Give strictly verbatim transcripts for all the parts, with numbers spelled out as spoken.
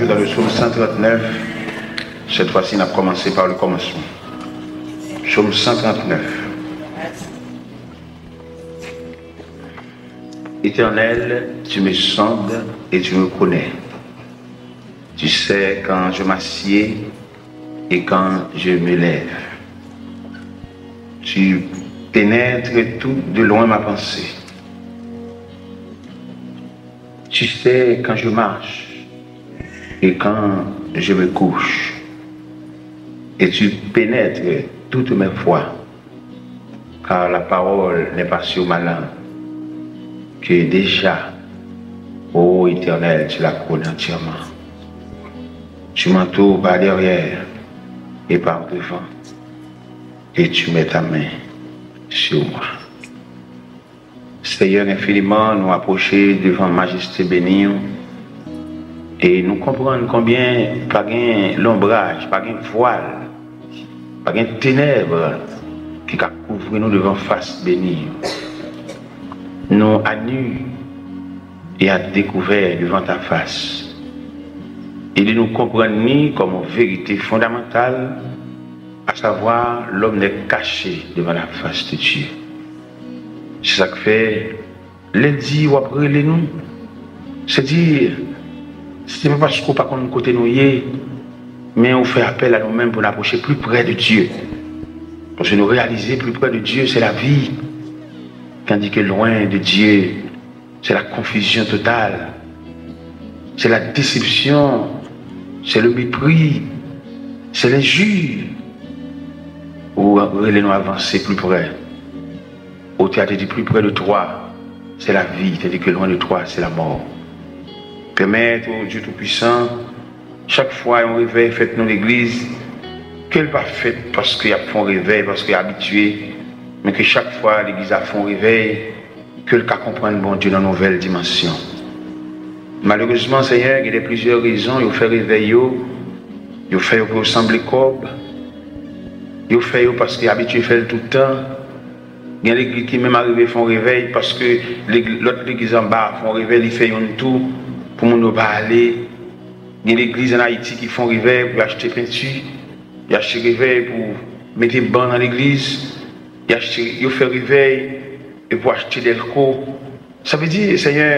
Dans le psaume cent trente-neuf, cette fois-ci, n ap kòmanse par le commencement. Psaume cent trente-neuf. Éternel, tu me sondes et tu me connais. Tu sais quand je m'assieds et quand je me lève. Tu pénètres tout de loin ma pensée. Tu sais quand je marche et quand je me couche, et tu pénètres toutes mes voies, car la parole n'est pas sur ma langue, que déjà, ô Éternel, tu la connais entièrement. Tu m'entoures par derrière et par devant, et tu mets ta main sur moi. Seyè, enfiniman, nou apwoche devan majeste beni w, e nou konprann konbyen pa gen lonbraj, pa gen vwal, pa gen tenèb ki ka kouvri nou devan fas beni w. Nou à nu et à découvert devant ta face. Ede nou konprann li kòm yon verite fondamantal, à savoir l'homme n'est caché devant la face de Dieu. Se sa k fè, lè l di w ap rele nou, se di, se pa paske w pa konn kote nou ye, men ou fè apèl a nou menm pou n apwoche pli prè de Dye. Paske nou reyalize pli prè de Dye, se lavi, tandis que loin de Dieu, c'est la confusion totale, c'est la déception, c'est le mépris, c'est l'injure. Ou rele nou avanse pli prè. Otè a te di, plus près de toi, c'est la vie, tandis que loin de toi, c'est la mort. Pèmèt, o Dye Toupisan, chak fwa yon revèy fèt nan legliz, ke l pa fèt paske y ap fè yon revèy, paske y abitye, men ke chak fwa legliz la fè yon revèy, ke l ka konprann Bondye nan nouvèl dimansyon. Malerezman, Senyè, gen de plizyè rezon yo fè revèy yo, yo fè yo pou yo sanble kòb, yo fè yo paske y abitye fè l tout tan. Gen legliz ki menm arive fè yon revèy paske legi-, lòt legliz anba a fè yon revèy, li fè youn tou pou moun yo pa ale. Gen legliz ann Ayiti ki fè yon revèy pou y achte penti, y achte revèy pou mete ban nan legliz, y achte, yo fè revèy e pou achte dèlko. Sa vle di, Senyè,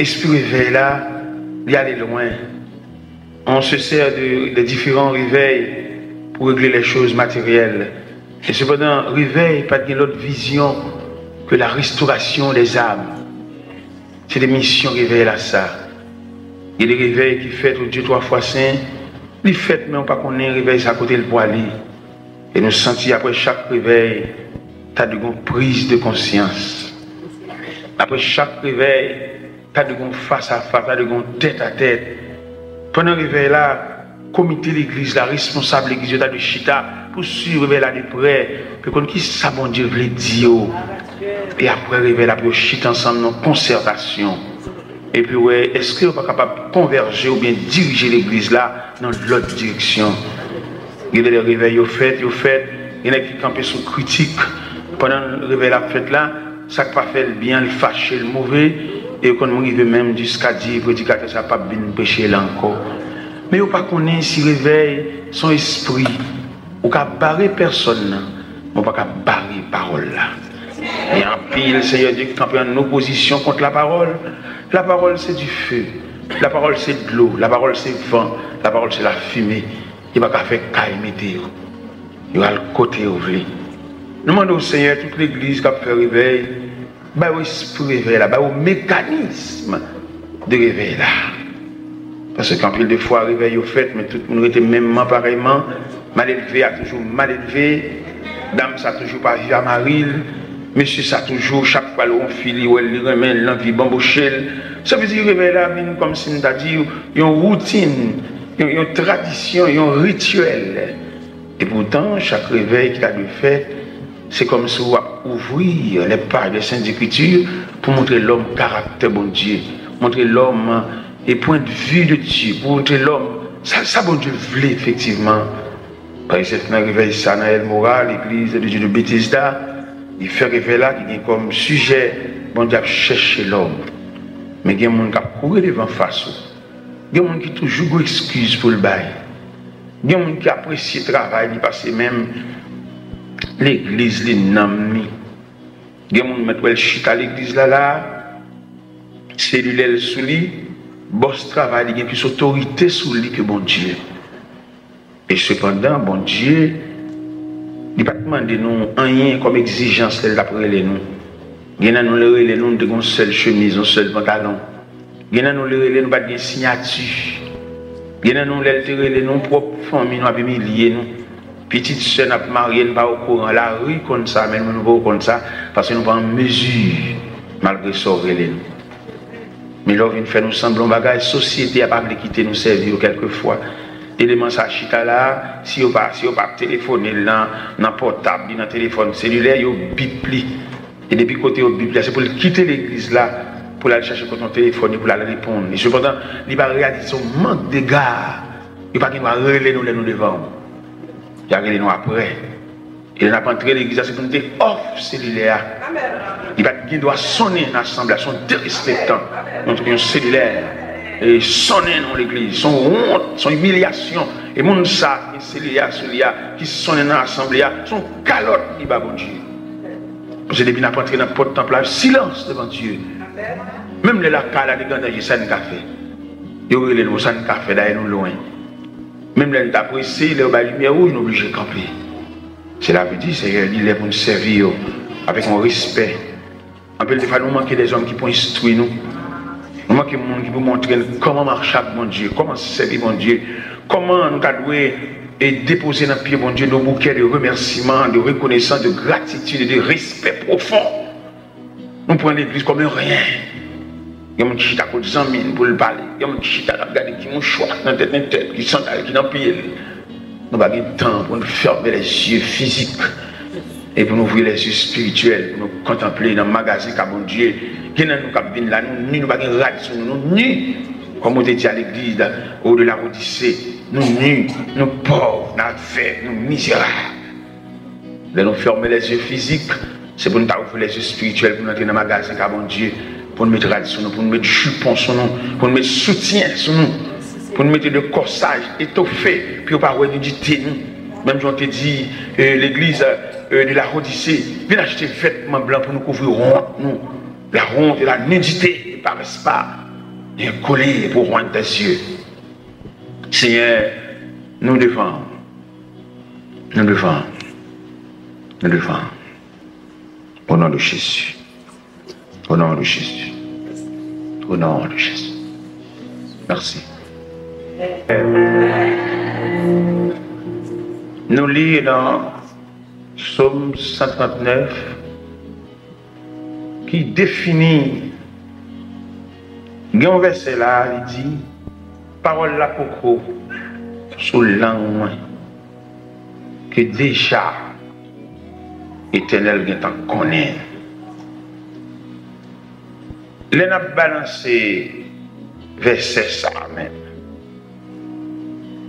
espri revèy la, li ale lwen. On se sert de, de différents réveils pour régler les choses matérielles. E sepandan, revèy pa t gen lòt vizyon ke la restoration des âmes. Se te misyon revèy la sa. Gen de revèy ki fèt, ou di twa fwa sen, li fèt, men ou pa konnen revèy sa kote l pwale. E nou santi apre chak revèy, ta dwe gon priz de konsyans. Apre chak revèy, ta dwe gon fas a fas, ta dwe gon tèt a tèt. Pandan revèy la, komite legliz la, responsab legliz yo ta dwe chita pou swiv revèy la de prè, pou yo konn kisa Bondye vle di yo. E apre revèy la, pou yo chita ansanm nan konsètasyon. Epi wè, èske yo pa kapab konvèje oubyen dirije legliz la nan lòt direksyon? Gen de lè revèy yo fèt, yo fèt, gen nèg ki kanpe sou kritik. Pandan revèy la ap fèt la, sa k pa fè l byen, l fache, l move, e yo konn rive menm jiska di predikatè sa p ap vin preche la ankò. Men yo pa konnen si revèy se yon espri. Ou ka bare pèsòn nan, men ou pa ka bare pawòl la. Gen anpil Senyè Dye ki kanpe an opozisyon kont lapawòl. Lapawòl se dife. Lapawòl se dlo. Lapawòl se van. Lapawòl se lafimen. Yo pa ka fè kay mete yo. Yo al kote yo vle. Nou mande w, Senyè, tout legliz k ap fè revèy, ba yo espri revèy la, ba yo mekanis de revèy la. Paske anpil de fwa, revèy yo fèt, men tout moun rete menmman, parèyman. Malelve a toujou malelve. Dam sa toujou pa viv a mari l. Mesye sa toujou, chak fwa l wè yon fi, li wè l, li renmen l, l anvi banboche l. Sa vle di revèy la vin kòmsi m ta di yon woutin, yon, yon tradisyon, yon rityèl. Epoutan, chak revèy ki ta dwe fèt, se kòmsi w ap ouvri les pages des Saintes Écritures pou montre lòm karaktè Bondye, montre lòm e pwen de vi de Dye, pou montre lòm sa, sa Bondye vle efektivman. Pa egzanp, nan revèy sa nan El Mora, legliz de Dye de Betesda, li fè revèy la ki gen kòm sijè Bondye ap chèche lòm. Men gen moun k ap kouri devan fas ou. Gen moun ki toujou gon eskiz pou l bay. Gen moun ki apresye travay li pase menm legliz li, nanm li. Gen moun mèt wè l chita legliz la la, selilè l sou li, bòs travay li gen plis otorite sou li ke Bondye. E sepandan, Bondye, li pa t mande nou anyen kòm egzijans lè l t ap rele nou. Gen nan nou, li rele nou, nou te gen yon sèl chemiz, yon sèl pantalon. Gen nan nou, li rele nou, pa t gen siyati. Gen nan nou, lè l te rele nou, pwòp fanmi nou ap imilye nou. Pitit sè n ap marye, n pa okouran. Lari konn sa, men nou, nou poko konn sa, paske nou pa an mezi, malgre sa w rele nou. Men lè w vin fè nou sanble yon bagay, sosyete a pa vle kite nou sèvi yo kèlkefwa. Eleman sa chita la, si yo pa, si yo pa telefone l nan, nan pòtab li, nan telefòn selilè, yo bip li. E depi kote yo bip li a, se pou l kite legliz la, pou l al chache kote yon telefòn li, pou l al reponn. E sepandan, li pa reyalize se yon mank de ga. Yo pa gen dwa rele nou lè nou devan w. Y a rele nou apre. E lè n ap antre legliz la, se pou n te off selilè a. Li pa t gen dwa sonnen nan asanble a, se yon derespektan. Yon, yon selilè e sonnen nan legliz, se yon wont, se yon imilyasyon. E moun sa ki gen selilè a sou li a, ki sonnen nan asanble a, se yon kalòt li ba Bondye. Paske depi n ap antre nan pòt tanp la, silans devan Dye. Menm lè lakay la te gen danje, sa n ka fè? Yo rele nou, sa n ka fè, dayè nou lwen. Menm lè n ta prese, lè yo bay limyè wouj, nou oblije kanpe. Sela vle di, Seyè, li lè pou n sèvi yo avèk yon respè. Anpil de fwa, nou manke dèzòm ki pou enstwi nou. Nou manke moun ki pou montre n kòman mache ak Bondye, kòman sèvi Bondye, kòman nou ta dwe e depoze nan pye Bondye de bouke de remèsiman, de rekonesans, de gratitid e de respè pwofon. Nou pran legliz kòm yon ryen. Gen moun ki chita kot zanmi l pou l pale. Gen moun ki chita k ap gade ki mouchwa ki nan tèt entèl, ki sandal ki nan pye l. Nou pa gen tan pou n fèmen lèzye fizik e pou n ouvri lèzye espirityèl, pou nou kontanple nan magazen ka Bondye. Gen nan nou k ap vin la, nou ni, nou pa gen rad sou nou, nou ni. Kòm ou te di a legliz la, o de Laodise, nou ni, nou pòv, nou avèg, nou mizerab. Lè nou fèmen lèzye fizik, se pou n ta ouvri lèzye espirityèl, pou n antre nan magazen ka Bondye, pou n met rad sou nou, pou n met jipon sou nou, pou n met soutyen sou nou, pou n mete de kòsaj etofe, pou yo pa wè nidite nou. Menm jan w te di, e, legliz, e, de Laodise, vin achte vètman blan pou nou kouvri wont nou. La honte et la nudité ne paraissent pas, un collier pour roi des cieux. Senyè, nou devan w. Nou devan w. Nou devan w. Au nom de Jésus. Au nom de Jésus. Au nom de Jésus. Mèsi. Nou li nan Sòm san trant nèf, ki defini, gen yon vèsè la, li di, pawòl la poko sou lang mwen, ke deja Etènèl gentan konnen. Lè n ap balanse vèsè sa a menm,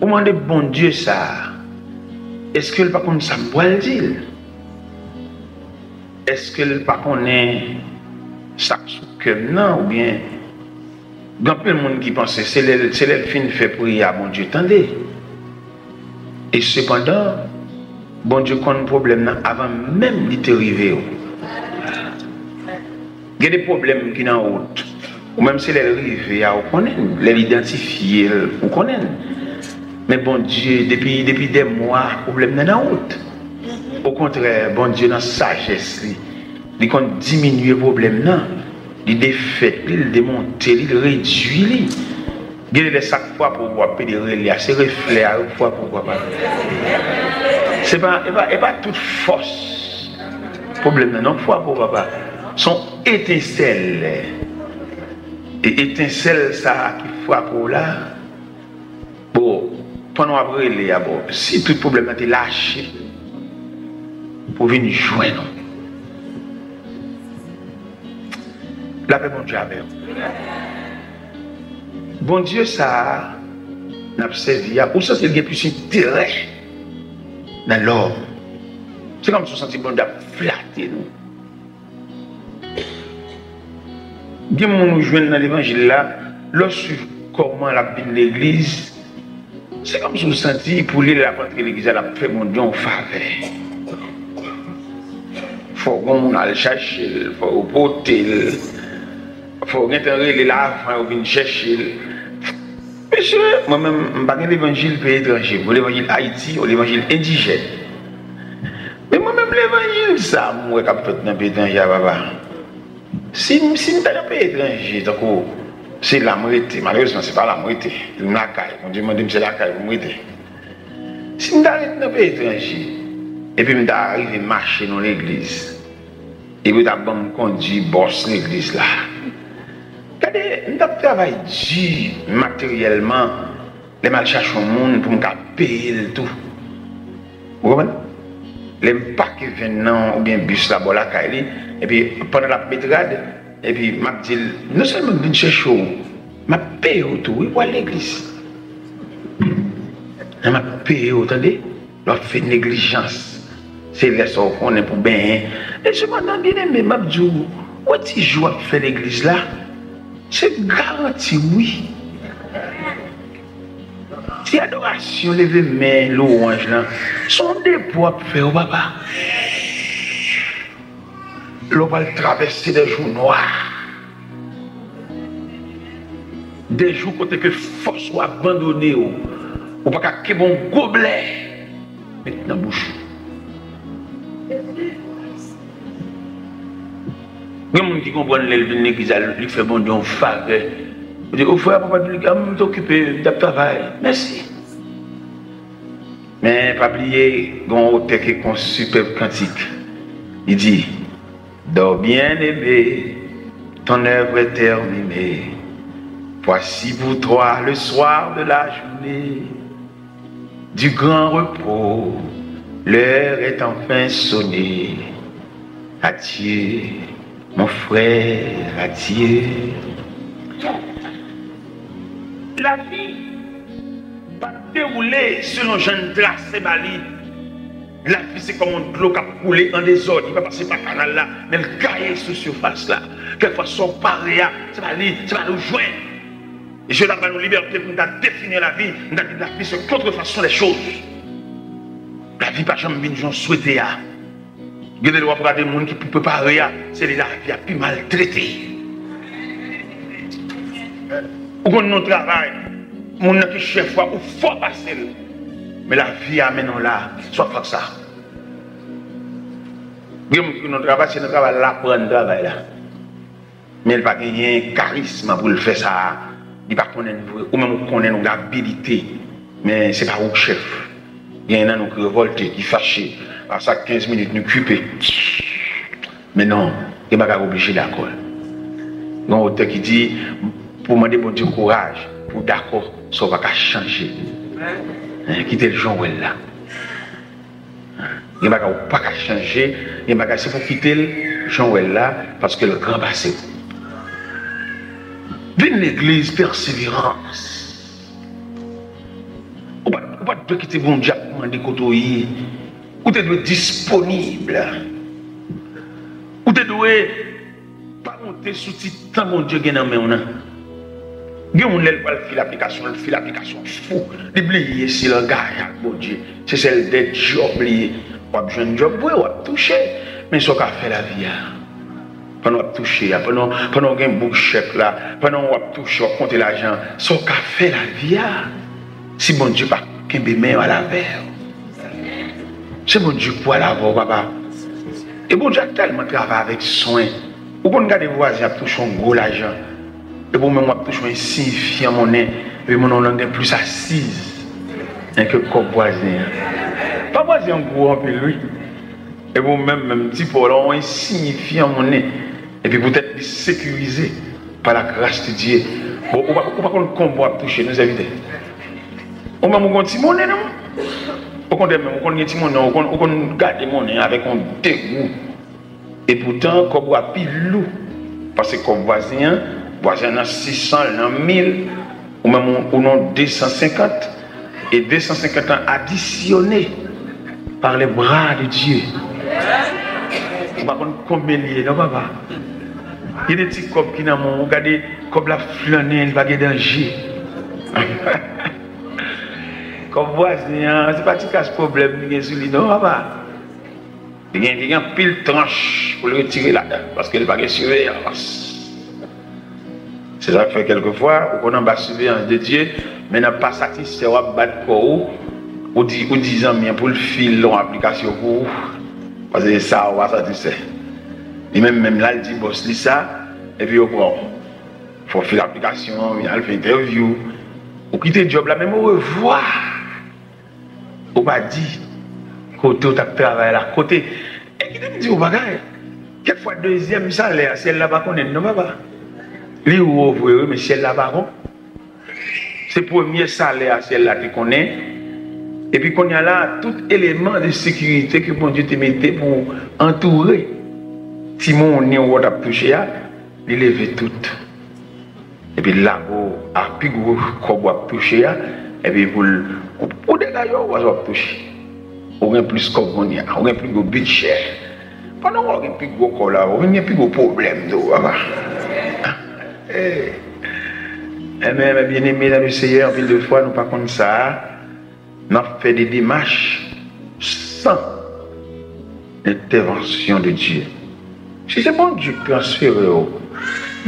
ou mande Bondye sa a, èske l pa konn sa m pral di l? Èske l pa konnen sa k sou kè m nan? Oubyen, gen anpil moun ki panse se lè l, se lè l fin fè priyè a Bondye tande. E sepandan, Bondye konn pwoblèm nan avan menm li te rive w. Gen de pwoblèm ki nan wout. Ou menm se lè l rive a, ou konnen l. Lè l idantifye l, ou konnen l. Men Bondye, depi, depi dè mwa, pwoblèm nan nan wout. Okontrè, Bondye nan sajès li, li konn diminye pwoblèm nan. Li defèt li, li demonte li, li redui li. Gen de lè sa k frape w, w ap pede rele a, se reflè a yo k frape w, papa. Se pa, e pa, e pa tout fòs pwoblèm nan non k frape w, papa. Se yon etensèl. E etensèl sa a ki frape w la, bon, pandan w ap rele a, bon, si tout pwoblèm nan te lache pou vin jwenn ou. Lapè Bondye avè w. Bondye sa a n ap sèvi a, ou santi l gen plis enterè nan lòm. Se kòmsi w santi Bondye ap flate nou. Gen moun ou jwenn nan levanjil la, lè w swiv kòman l ap vin legliz, se kòmsi w santi pou li lè l ap antre legliz la, l ap fè Bondye yon favè. Fò w gen yon moun al chache l, fò yo pote l, fò w gentan rele l avan yo vin chèche l. Mesye, mwen menm, m pa gen levanjil peyi etranje, yon levanjil Ayiti, yon levanjil endijèn. Men mwen menm, levanjil sa a m wè k ap fèt nan peyi etranje a, papa. Si m, si m ta nan peyi etranje, tankou se la m rete, malerezman, se pa la m rete, m lakay, Bondye mande m se lakay pou m rete. Si m ta ret nan peyi etranje, epi m ta rive mache nan legliz, epi yo ta ban m kondui bòs legliz la, gade, m t ap travay di materyèlman, lè m al chache yon moun pou m ka peye l tou. Ou konprann? Lè m pake venn nan oubyen bis la bò lakay li, epi pandan l ap met rad, epi m ap di l, non sèlman m vin chèche w, m ap peye w tou, wi, pou al legliz. Men m ap peye w, tande? Lè w ap fè neglijans, se lè sa w konnen pou benyen. E sepandan, byeneme, m ap di w, wè ti jou w ap fè legliz la, se garanti w, wi. Ti adorasyon, leve men, lwanj lan, se yon depo w ap fè, wi, papa. Lè w pral travèse de jou nwa, de jou kote ke fòs ou abandone w, ou pa ka kenbe yon goblè met nan bouch ou. Gen moun ki konprann lè l vin legliz la, li fè Bondye yon favè. Ou di, o frè, papa, m t okipe, m t ap travay. Mèsi. Men pa bliye, gen yon otè ki ekri yon sipèb kantik. Li di, Dors bien-aimé, ton œuvre est terminée. Voici pour toi le soir de la journée du grand repos, l'heure est enfin sonnée. Adieu, mon frère, adieu. Lavi pa dewoule selon jan n trase ba li. Lavi se kòm yon dlo k ap koule an dezòd. Li pa pase pa kanal la, men l gaye sou sifas la. Kèlkfwa sa w pare a, se pa li, se pa li w jwenn. Jezi ta ban nou libète pou n ta defini lavi, n ta di lavi se contrefaçon des choses. Lavi pa janm vin jan w swete a. Gen de lè w ap gade moun ki pi prepare a, se li lavi a pi maltrete. Ou konn nan travay, moun nan ki chèf ou a, ou fò pase l. Men lavi a mennen w la, sa w ap fè ak sa. Gen moun ki nan travay, se nan travay la aprann travay la. Men li pa genyen karisma pou l fè sa. Li pa konnen l vre. Ou menm ou konnen l, ou gen abilite. Men se pa ou k chèf. Genyen nan nou ki revòlte, ki fache. Apre sa kenz minit nou kipe. Men non, gen bagay ou oblije dakò. Gen yon otè ki di, pou mande Bondye kouraj, pou w dakò, sa w pa ka chanje. Hein, kite l jan w wè l la. Gen bagay ou pa ka chanje, gen bagay se pou w kite l jan w wè l la, paske l gran pase w. Vin legliz, pèseverans. Ou pa, ou pa t dwe kite Bondye ap mande kote w ye. Ou te dwe disponib. Ou te dwe pa monte sou ti tan Bondye gen nan men w nan. Gen moun lè l pral fil aplikasyon, l fil aplikasyon fou. Li bliye si l angaje ak Bondye. Se sèl de djòb li ye. W ap jwenn djòb vre, w ap touche. Men sa w ka fè lavi a? Pandan w ap touche a, pandan, pandan w gen bouk chèk la, pandan w ap touche, w ap konte lajan, sa w ka fè lavi a? Si Bondye pa kenbe men w al avè w. Se Bondye k pwale avè w, papa. E Bondye ap tèlman travay avèk swen. Ou konn gade vwazen ap touche yon gwo lajan. Epi ou menm w ap touche yon ensiyifyan monnen. Epi monnen w lan gen plis asiz enke kòb vwazen an. Pa vwazen an gwo anpil, wi. Epi ou menm, menm ti pa w lan, yon ensiyifyan monnen. Epi poutèt li sekirize. Par la grâce de Dieu. Bon, ou pa, ou pa konn konbyen w ap touche, non, sèvitè. Ou menm ou gon ti monnen, non? Okontrè, menm ou konn gen ti monnen, ou konn, ou konn gade monnen avèk yon degou. Epoutan, kòb ou a pi lou pase kòb vwazen an. Vwazen an nan sis san, l nan mil, ou menm ou, ou nan de san senkant. E de san senkant lan adisyone par les bras de Dieu. Ou pa konn konbyen li ye, non, papa. Gen de ti kòb ki nan men w, ou gade kòb la flannen, li pa gen danje. Kòb vwazen an, se pa ti kras pwoblèm li gen sou li non, papa. Li gen, li gen anpil tranch pou l retire ladan, paske li pa gen siveyans. Se sa k fè kèlkefwa, ou konn anba siveyans de Dye, men nan pa satisfè, w ap bat kò w, ou di, ou di zanmi an pou l file yon aplikasyon pou ou, paske sa ou pa satisfè. Li menm, menm la, l di bòs li sa, epi yo pran w. Fò w file aplikasyon an, vin al fè entèvyou. Ou kite djòb la, menm orevwa. Ou pa di kote w t ap travay la, kote. E kite m di w bagay. Kèk fwa, dezyèm salè a, syèl la pa konnen l non, papa. Li wo vre, wi, men syèl la pa bon. Se premye salè a, syèl la te konnen. Epi kounye a la, tout eleman de sekirite ke Bondye te mete pou antoure ti monnen w t ap touche a, li leve tout. Epi l lage w ak pi gwo kòb w ap touche a, epi pou l, pou, pou degaje w, w ap touche. Ou gen plis kòb kounye a, ou gen pi gwo bidjè. Pandan w gen pi gwo kòb la, ou vin gen pi gwo pwoblèm tou, papa. Eh. Enben, mes bien-aimés dans le Seigneur, anpil de fwa, nou pa konn sa. N ap fè de demach san entèvansyon de Dye. Si se Bondye k transfere w,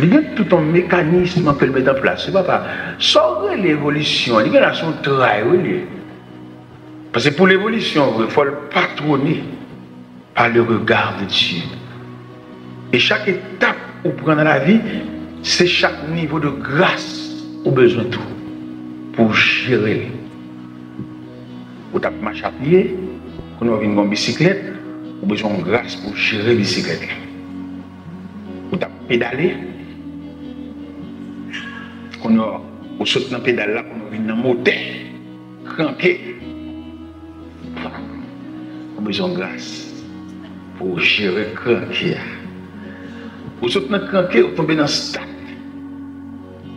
li gen tout yon mekanism ke l met an plas. Wi, papa, sa w rele evolisyon, li gen la se yon tray, wi, li ye. Paske pou l evolisyon vre, fò l patwone par le regard de Dieu. E chak etap ou pran nan lavi, se chak nivo de gras ou bezwen tou pou w jere l. Ou t ap mache a pye, kounye a w vin gen yon bisiklèt, ou bezwen yon gras pou w jere bisiklèt la. Ou t ap pedale, kounye a w sot nan pedal la, kounye a w vin nan motè, kranke. Ou bezwen gras pou w jere kranke a. Ou sot nan kranke, ou tonbe nan stat.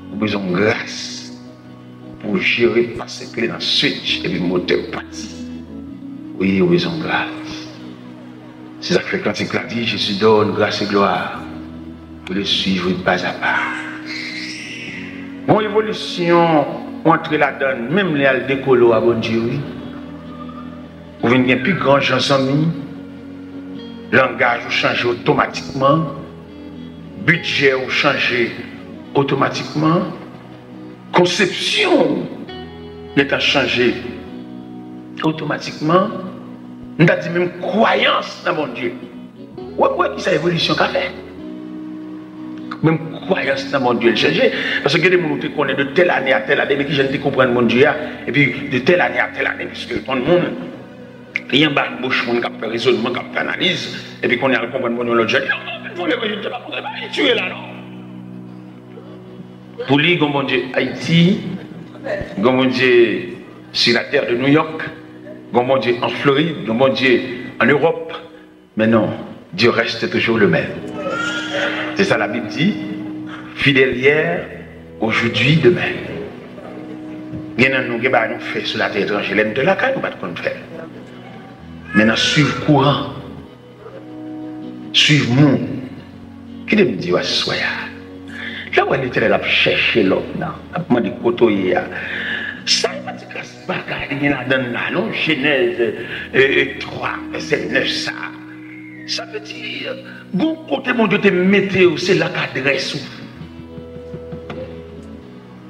Ou bezwen gras pou w jere pase kle nan switch epi motè pati. Wi, ou bezwen gras. Se sa k fè kantik la di, Jésus donne grâce et gloire, je le suivrai pas à pas. Gon evolisyon ou antre ladan l, menm lè al dekole w a Bondye, wi. Ou vin gen pi gran jan zanmi, langaj ou chanje otomatikman, bidjè ou chanje otomatikman, konsepsyon ou gentan chanje otomatikman, m ta di menm kwayans nan Bondye. Wè, wè kisa evolisyon ka fè. Menm kwayans nan Bondye l chanje. Paske gen de moun ou te konnen de tèl ane a tèl ane, men kijan l te konprann Bondye a, epi de tèl ane a tèl ane, piske l konn moun, li anba bouch moun k ap fè rezònman, k ap fè analiz, epi kounye a l konprann Bondye yon lòt jan. Li, oh, men bon, levanjil te pa konsa, li tire la, non. Pou li, gon Bondye Ayiti, gon Bondye sur la terre de New York, gon Bondye an Florid, gon Bondye an Ewòp. Men non, Dieu reste toujours le même. Se sa Labib di, fidèle hier, aujourd'hui, demain. Gen nan nou, gen bagay nou fè sou latè etranje, lè n te lakay, nou pa t konn fè l. Men nan swiv kouran, swiv moun. Kite m di w aswè a. Lè w wè Letènèl ap chèche lòm nan, ap mande kote w ye a. Sa e pa ti kras bagay li gen ladan l la, non? Jenèz, e, e, twa, vèsè nèf sa. Sa vle di, gon kote Bondye te mete w, se la k adrès ou.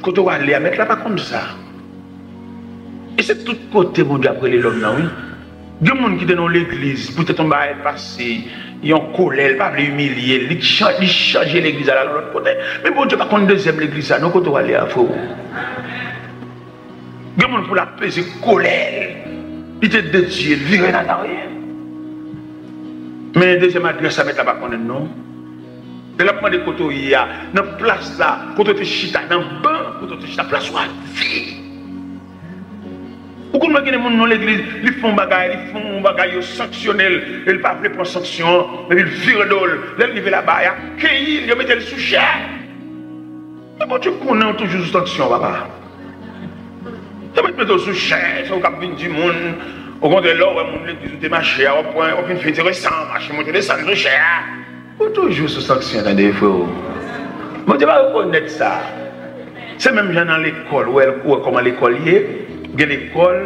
Kote w ale a, mèt la pa konn sa. E se tout kote Bondye ap rele lòm nan, wi. Gen moun ki te nan yon legliz, poutèt yon bagay pase, yon kolè, li pa vle imilye l, li chan-, li chanje legliz la, l al yon lòt kote. Men Bondye pa konn dezyèm legliz sa, non, kote w ale a, freo. Gen moun pou l ap peze kolè l, li te dedye l, vire l al anyen. Men dezyèm adrès sa, mèt la pa konnen, non. Lè l ap mande kote w ye a, nan plas la, kote w te chita, nan ban, kote w te chita, plas ou a vid. Ou konn wè gen de moun nan legliz, li fè yon bagay, li fè yon bagay, yo sanksyone l, e l pa vle pran sanksyon an, epi l vire do l. Lè l rive laba, y akeyi l, yo mete l sou chè. Men Bondye konnen w toujou sou sanksyon, papa. Yo mèt mete w sou chè, se ou k ap vin di moun. Okontrè, lè w wè moun legliz ou te mache a, w ap pran, w ap vin fè enteresan, mache monte desann sou chè a. Ou toujou sou sanksyon, tande, freo. Bondye pa rekonèt sa. Se menm jan nan lekòl, ou wè, ou wè kòman lekòl ye, gen lekòl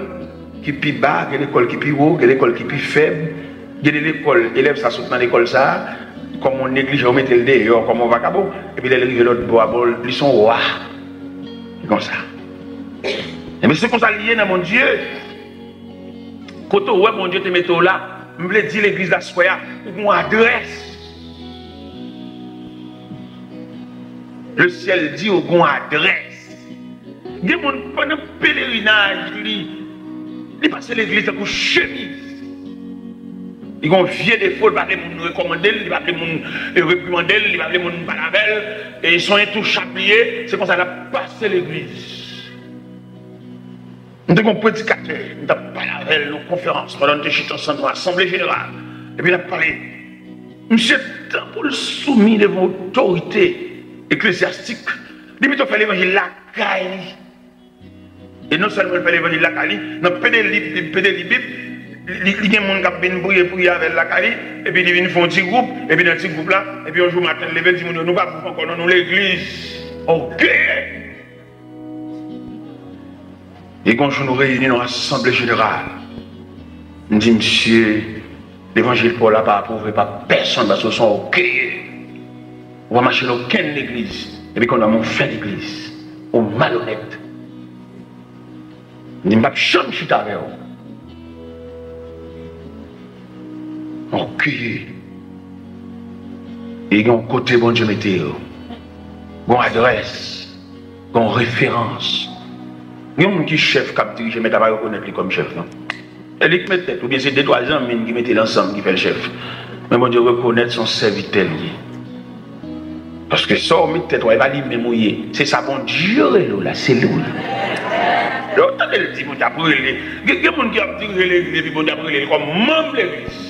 ki pi ba, gen lekòl ki pi wo, gen lekòl ki pi fèb, gen de lekòl, elèv sa sot nan lekòl sa, kòm yon neglijan, yo mete l deyò, kòm yon vakabon, epi lè l rive lòt bò a, bon, li se yon wa. Se konsa. Ebyen, se konsa li ye nan Bondye. Kote w wè Bondye te mete w la, m vle di legliz la aswè a, ou gon adrès. Le syèl di ou gon adrès. Gen moun pandan pelerinaj li, li pase legliz tankou chemiz. Li gon vye defo, li pa vle moun rekòmande l, li pa vle moun, eh, reprimande l, li pa vle moun pale avè l. E se yon entouchab li ye, se konsa l ap pase legliz. M te gon predikatè, m t ap pale avè l nan konferans, pandan n te chita ansanm nan asanble jeneral, epi n ap pale. Misye, tan pou l soumi devan otorite eklezyastik, li pito fè levanjil lakay li. E non sèlman l fè levanjil lakay li, nan pede li, pede li Bib, li, li gen moun k ap vin priye, priye avè l lakay li, epi li vin fè yon ti gwoup, epi nan ti gwoup la, epi yon jou maten l leve, l di moun yo, "Nou pa gwoup ankò non, nou legliz." Ògeye! E gon jou nou reyini nan asanble jeneral. M di, "Misye, levanjil pa w la pa apwouve pa pèsonn, paske w se yon ògeye. Ou pa mache nan okenn legliz. Epi kounye a, men w fè legliz. Ou malonèt." M di, "M p ap janm chita avè w." Ògeye. E gen yon kote Bondye mete yo. Gon adrès. Gon referans. Gen moun ki chèf k ap dirije, men ta pa rekonèt li kòm chèf, non. E li k met tèt, oubyen se de twa zanmi l ki mete l ansanm ki fè l chèf. Men Bondye rekonèt se yon sèvitè l ye. Paske sa w met tèt ou a, e pa li menm ou ye. Se sa Bondye rele w la, se li w ye. Lè w tande l di Bondye ap rele, gen, gen moun ki ap dirije legliz epi Bondye ap rele l kòm manm legliz.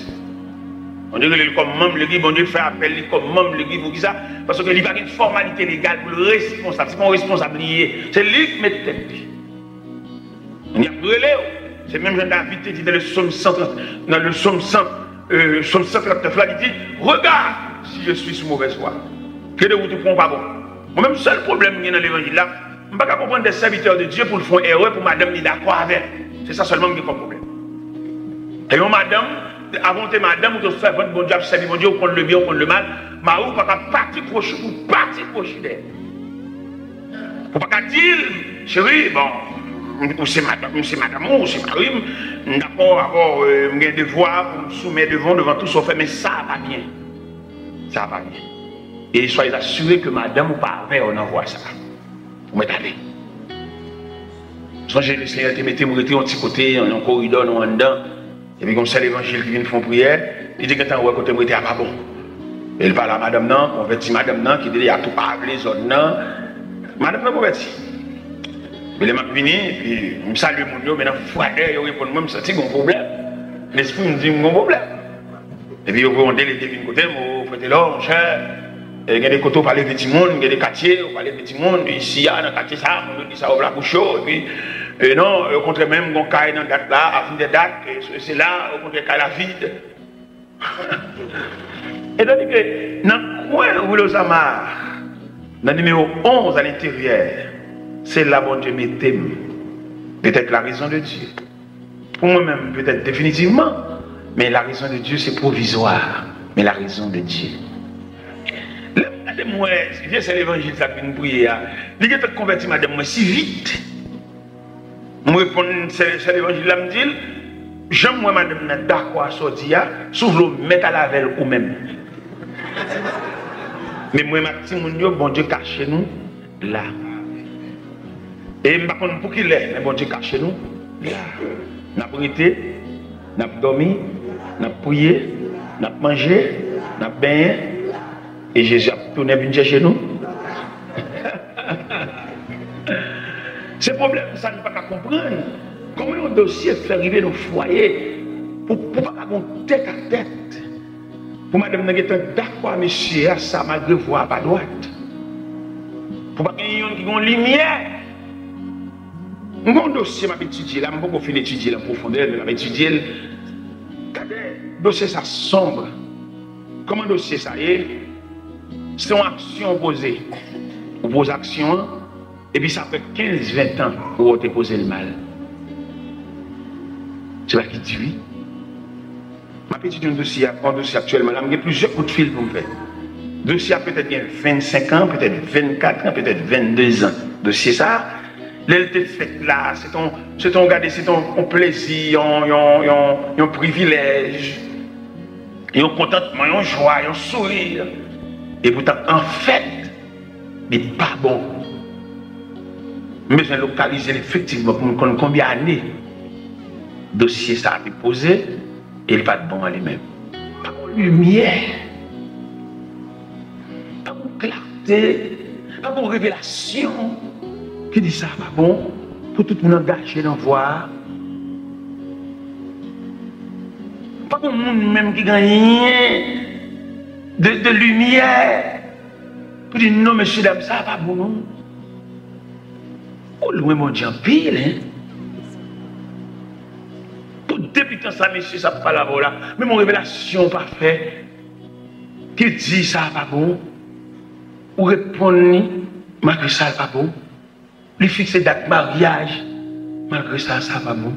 Bondye rele l kòm manm legliz, Bondye fè apèl li kòm manm legliz. Poukisa? Paske li pa gen fòmalite legal pou l responsab. Se pa yon responsab li ye. Se li k met tèt li. Bondye ap rele w. Se menm jan David te di nan le psaume cent trente, nan le psaume cent, euh, psaume cent trente-neuf la, li di, "Regarde si je suis sur mauvaise voie. Ke de wout ou pran w pa bon." Mwen menm, sèl pwoblèm m gen nan levanjil la, m pa ka konprann de sèvitè de Dye pou l fè yon erè pou madanm li dakò avè l. Se sa sèlman m gen kòm pwoblèm. E yon madanm, avan w te madanm, ou te sèvant Bondye, ap sèvi Bondye, ou konn le byen, ou konn le mal, mari w pa ka pati kwochi pou pati kwochi dèyè. Ou pa ka di l, "Cheri, bon, ou se madanm, ou se madanm ou, ou se mari m, m dakò avè w, euh, m gen devwa pou m soumèt devan w, devan tou sa w fè, men sa a pa byen. Sa a pa byen." E soyez assurés ke madanm ou pa avè w nan vwa sa a. Ou mèt ale. Sonje, Lesenyè te mete m rete yon ti kote, yon, yon koridò, nou anndan. Epi gon sè levanjil ki vin fè yon priyè, li te gentan wè kote m rete a pa bon. E l pale a madanm nan, konvèti madanm nan, ki te deja tou pa vle zòn nan. Madanm nan konvèti. Epi lè m ap vini, epi m salye moun yo, men nan fwadè yo reponn mwen, m santi gon pwoblèm. Lespri m di m gon pwoblèm. Epi yo voye yon delege vin kote m, "O, Frè Telor, monchè, e, gen de kote w pa leve timoun, gen de katye w pa leve timoun, isi a, nan katye sa a, moun yo di sa ouvè labouch yo, epi, e, non, okontrè menm, gon kay nan dat la, avenue des Dattes, e, se, se la, okontrè, kay la vid." Etandike nan kwen Rue Lozama, nan nimewo onz a lenteryè, se la Bondye mete m. Petèt la rezon de Dye. Pou mwen menm, petèt definitivman, men la rezon de Dye se pwovizwa, men la rezon de Dye. Lè m gade m wè vye sè levanjil sa k vin priye a, li gentan konvèti madanm mwen si vit. M reponn sè, sè levanjil la, m di l, "Jan m wè madanm nan dakò a sa w di a, si w vle w mèt al avè l ou menm. Men mwen m ak timoun yo, Bondye kache nou la." E m pa konn pou kilè, men Bondye kache nou la. N ap rete, n ap dòmi, n ap priye, n ap manje, n ap benyen, e Jezi ap tounen vin chèche nou. Se pwoblèm sa nou pa ka konprann. Kòman yon dosye fè rive nan fwaye pou, pou pa ka gon tèt a tèt? Pou madanm nan gentan dakò a mesye a sa malgre vwa a pa dwat. Pou pa gen youn ki gon limyè. M gon dosye m ap etidye la, m poko fin etidye l an pwofondè, men m ap etidye l. Gade, dosye sa sonb. Kòman dosye sa ye? Se yon aksyon w poze. Ou poze aksyon an, Epi sa fè kenz, ven tan ou wè w te poze l mal. Se pa ki di wi. M ap etidye yon dosye, yon dosye aktyèlman la, m gen plizyè kout fil pou m fè. Dosye a petèt gen vennsenk an, petèt vennkat an, petèt vennde zan. Dosye sa a, lè l te fèt la, se t on, se t on, gade, se t on, on plezi, yon, yon, yon, yon privilèj, yon kontantman, yon jwa, yon souri. Epoutan, anfèt, li pa bon. M bezwen lokalize l efektivman pou m konn konbyen ane dosye sa a te poze e li pa t bon an li menm. Pa gen limyè, pa gen klate, pa gen revelasyon ki di sa pa bon pou tout moun angaje nan vwa a. Pa gen moun menm ki gen anyen de, de limyè pou di non, mesye dam, sa pa bon non. Ou lwen Bondye anpil, en. Pou depi tan sa mesye sa ap pale avè w la, menm yon revelasyon w pa fè ki di sa pa bon, ou reponn li malgre sa pa bon. Li fikse dat maryaj, malgre sa, sa pa bon.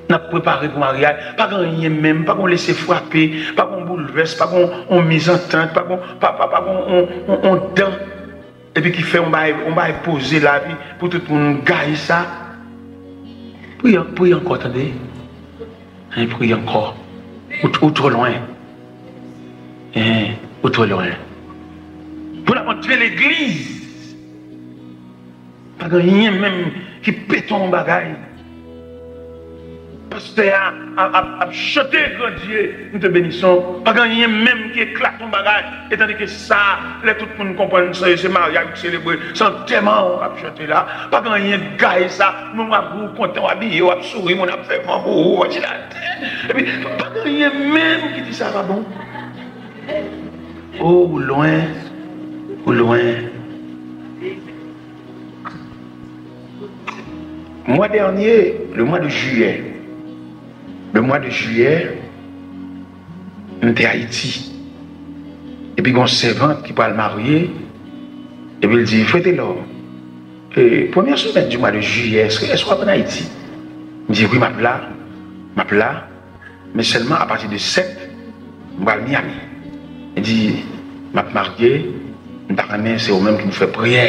N ap prepare pou maryaj, pa gen anyen menm, pa gen lese frape, pa gen boulvès, pa gen yon mizantant, pa gen, pa, pa, pa gen yon, yon, yon dan. Epi ki fè yon bagay, yon bagay poze la, epi pou tout moun gaye sa. Priye, priye ankò, tande. Hein, priye ankò. Ou, ou twò lwen. Hein, ou twò lwen. Pou n ap antre legliz, pa gen anyen menm ki pete yon bagay. Pastè a ap, ap, ap chante Gran Dye, nou te benison. Pa gen anyen menm ki eklate yon bagay. Etandike sa, lè tout moun konprann sa, se maryaj ki selebre, se antèman w ap chante la. Pa gen anyen gaye sa, moun w ap ri w kontan, w abiye, w ap souri, moun ap fè van pou ou, òdinatè. Epi, pa gen anyen menm ki di sa pa bon. Oh, ou lwen, ou lwen. Mwa dènye, le mwa de jiyè, le mwa de jiyè, m te Ayiti. Epi gen yon sèvant ki pral marye, epi l di, Frè Telor, e, premyè semèn di mwa de jiyè, èske, èske w ap ann Ayiti? M di, wi, m ap la, m ap la. Men sèlman apati de sèt, m pral Miami. Li di, m ap marye, m ta renmen se ou menm ki pou fè priyè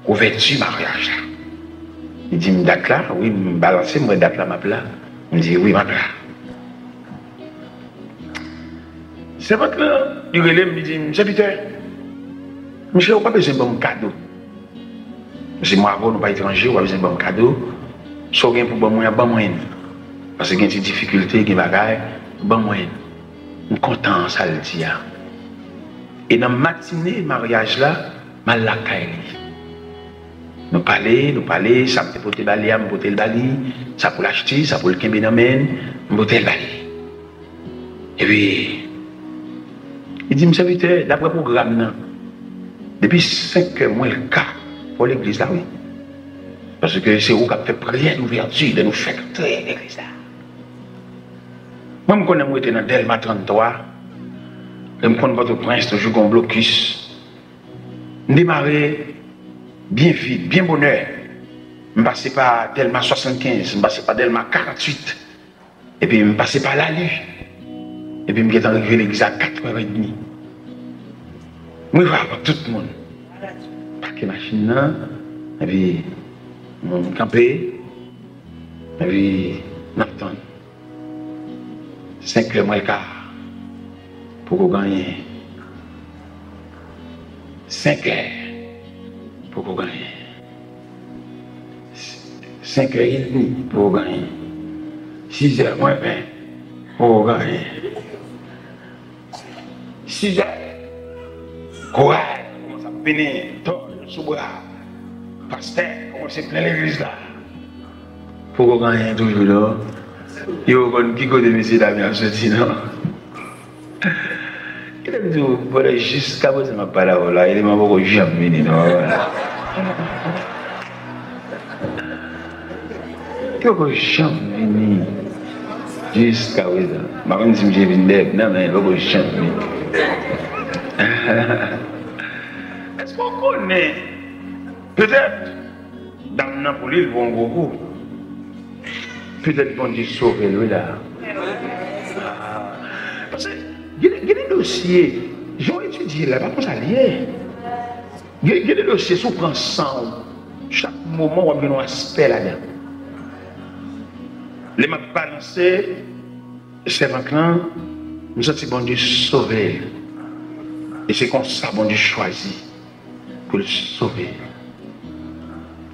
ouvèti maryaj la. Li di m dat la, wi, m balanse, m wè dat la, m ap la. M di, wi, m ap la. Sèvant lan, li rele m, li di m, Sèvitè, misye, ou pa bezwen ban m kado. Paske mwen avè w, nou pa etranje, ou pa bezwen ban m kado. Sa w gen pou ban mwen an, ban mwen l. Paske gen ti difikilte, gen bagay, ban mwen l. M kontan sa l di a. E nan matine maryaj la, m al lakay li. Nou pale, nou pale, sa m te pote ba li a, m pote l ba li. Sa pou l achte, sa pou l kenbe nan men l, m pote l ba li. Epi, li di m, Sèvitè, daprè pwogram nan, depi senk è mwens l ka, fò legliz la, wi. Paske se ou k ap fè priyè douvèti lè nou fèk antre legliz la. Mwen, m konnen m rete nan Dèlma tranntwa, lè m konn Pòtoprens, toujou gen yon blokis. M demare byen vit, byen bonè. M pase pa Dèlma swasannkenz, m pase pa Dèlma karanntuit. Epi m pase pa Lali. Epi m gentan rive legliz a katrè edmi. M rive avan tout moun. Pake machin nan, epi m kanpe, epi n ap tann. Senk è mwens ka. Poko gen anyen. Senk è. Poko gen anyen. Senk è edmi, poko gen anyen. Sis è mwens ven, poko gen anyen. Sis è. Koray, kòmanse ap vini, tò, sou bra. Pastè, kòmanse plen legliz la. Poko gen anyen toujou, non. Yo konn ki kote mesye dam yo ap soti, non. Kite m di w, pandan jiskaprezan m ap pale avè w la, eleman poko janm vini, non. Li poko janm vini. Jiskaprezan. M pa konn si misye vin dèyè m nan, men li poko janm vini. Èske w konnen Petèt, dam nan pou li, l pran yon gwo kou. Petèt Bondye sove l, wi, la. Paske gen, gen de dosye, jan w etidye l la, pa konsa l ye. Gen, gen de dosye, si w pran san w, chak moman w ap jwenn yon aspè ladan. Lè m ap balanse sèvant lan, m santi Bondye sove l. E se konsa Bondye chwazi pou l sove.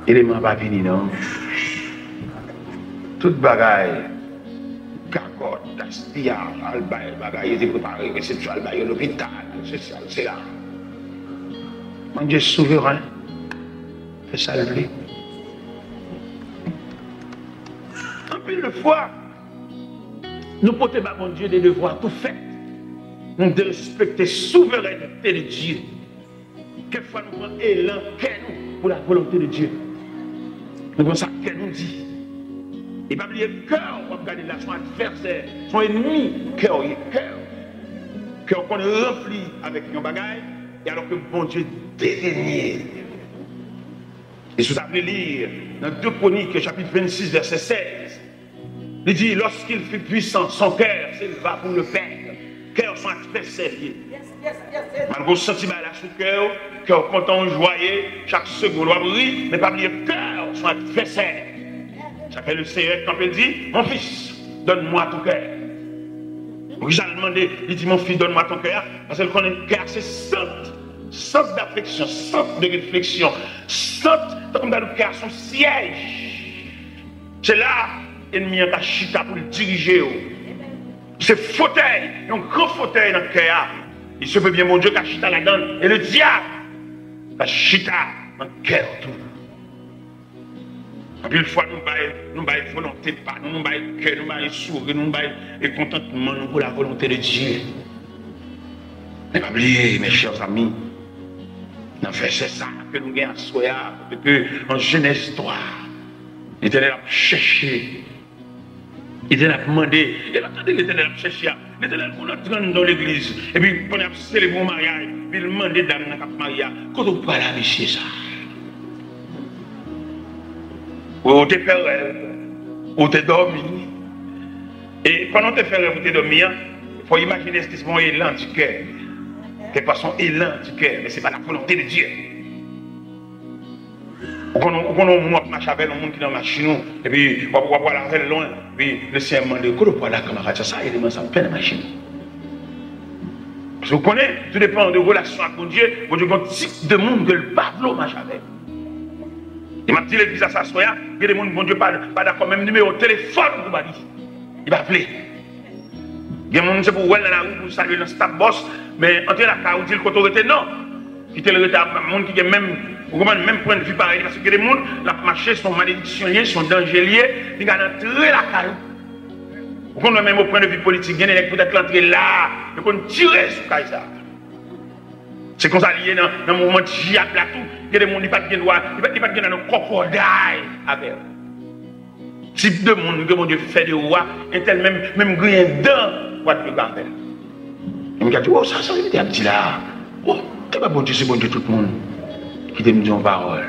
Eleman an pa vini non. Tout bagay, gagòt, gaspiya, al bay bagay, yo te prepare resepsyon, al bay yo lopital, sesi, sela. Bondye souveren, fè sa l vle. Anpil de fwa, nou pote ba Bondye de devwa tou fèt. Nou derespekte souverènte de Dye. Kèk fwa nou pran elan kè nou pou la volonte de Dye. Nou pran sa kè nou di. E pa bliye kè w ap gade la, se yon advèsè, se yon ènmi kè w ye, kè w. Kè w konn ranpli avèk yon bagay, e alò ke Bondye detenye. E si w ta vle li nan de Kwonik, chapit vennsis, vèsè sèz, li di, lorsqu'il fut puissant, son cœur s'éleva pour le perdre. Kè w se yon advèsè l ye. Malgre w santi bagay la sou kè w, kè w kontan, w jwaye, chak segonn w ap ri, men pa bliye kè w se yon advèsè. Sa fè le Seigneur kanpe, l di, mon fils, donne-moi ton cœur. Poukisa l mande, li di, mon fils, donne-moi ton cœur? Paske l konnen kè a se sant, sant d'affection, sant de réflexion, sant, tankou m ta di w kè a se yon syèj. Se la ènmi an ka chita pou l dirije w. Se fotèy, yon gran fotèy nan kè a. Il se peut bien Bondye ka chita ladan l, e le diable ka chita nan kè w tou. Anpil fwa nou bay, nou bay volonte pa nou, nou bay kè, nou bay souri, nou bay e kontantman nou pou la volonte de Dye. Men pa bliye, mes chers amis, nan vèsè sa ke nou gen aswè a, kote ke nan Jenèz twa, Letènèl ap chèche, Letènèl ap mande, e lè w tande Letènèl ap chèche a, Letènèl konn antre anndan yon legliz, epi pandan y ap selebre yon maryaj, epi l mande dam nan k ap marye a, kote w pral a mesye sa? Ou, ou te fè rèv, ou te dòmi. E pandan w te fè rèv, ou te dòmi an, fò w imajine si se yon elan di kè. Kèlkeswa se yon elan di kè, men se pa la volonte de Dye. Ou konn, ou konn yon moun w ap mache avè l, yon moun ki nan machin ou, epi w ap, w ap pale avè l lwen, epi Lesenyè mande, kote w pral la, kanmarad sa? Sa eleman sa ap fè nan machin ou? Paske w konnen, tou depann de relasyon ak Bondye, Bondye gen yon tip de moun ke l pa vle w mache avè l. E m ap di legliz la sa aswè a, gen de moun Bondye pa, pa dakò menm nimewo telefòn ou pou ba li. Li pa vle. Gen moun se pou w wè l nan lari, pou w salye l nan Starbucks, men antre lakay ou, di l kote w rete, non. Kite l rete ak moun ki gen menm, ou konprann, menm pwennvi parèy li, paske gen de moun, l ap mache, se yon malediksyon l ye, se yon danje l ye, li ka antre lakay ou. Ou konn wè menm o pwennvi politik, gen de nèg poutèt l antre la, yo konn tire sou kay sa. Se konsa li ye nan, nan mouvman dyab la tou. Gen de moun li pa t gen dwa, li pa, li pa t gen dwa nan kòkòday avè w. Tip de moun ke Bondye fè de ou a, entèl menm, menm griyen dan, w ap dwe avè l. E moun ka di, o, sa, sa li te ap di la a. O, te pa Bondye, se Bondye tout moun. Kite m di yon pawòl.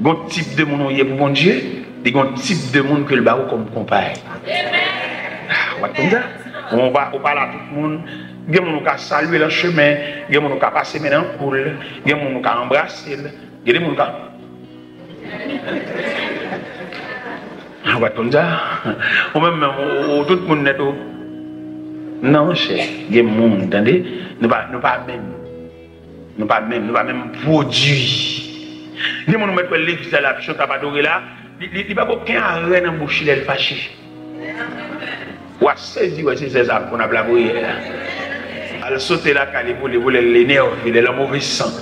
Gon tip de moun ou ye pou Bondye, li gon tip de moun ke l ba ou kòm konpay. Ah, w ap konn sa? Ou pa, ou pa la tout moun. Gen moun ou ka salye l an chemen, gen moun ou ka pase men nan kou l, gen moun ou ka anbrase l, gen de moun ou ka Ah, w pa t konn sa? Ou menm, menm, ou, ou, tout moun nèt ou. Non, monchè, gen moun, tande, nou pa, nou pa menm. Nou pa menm, nou pa menm pwodui. Gen moun ou mèt wè legliz la, l ap chante, ap adore la, li, li, li pa gen okenn arè nan bouch li lè l fache. W a sezi wè se sè sa ap konn ap lapriyè. Al sote lakay li pou li, pou lè l enève, lè l an move san.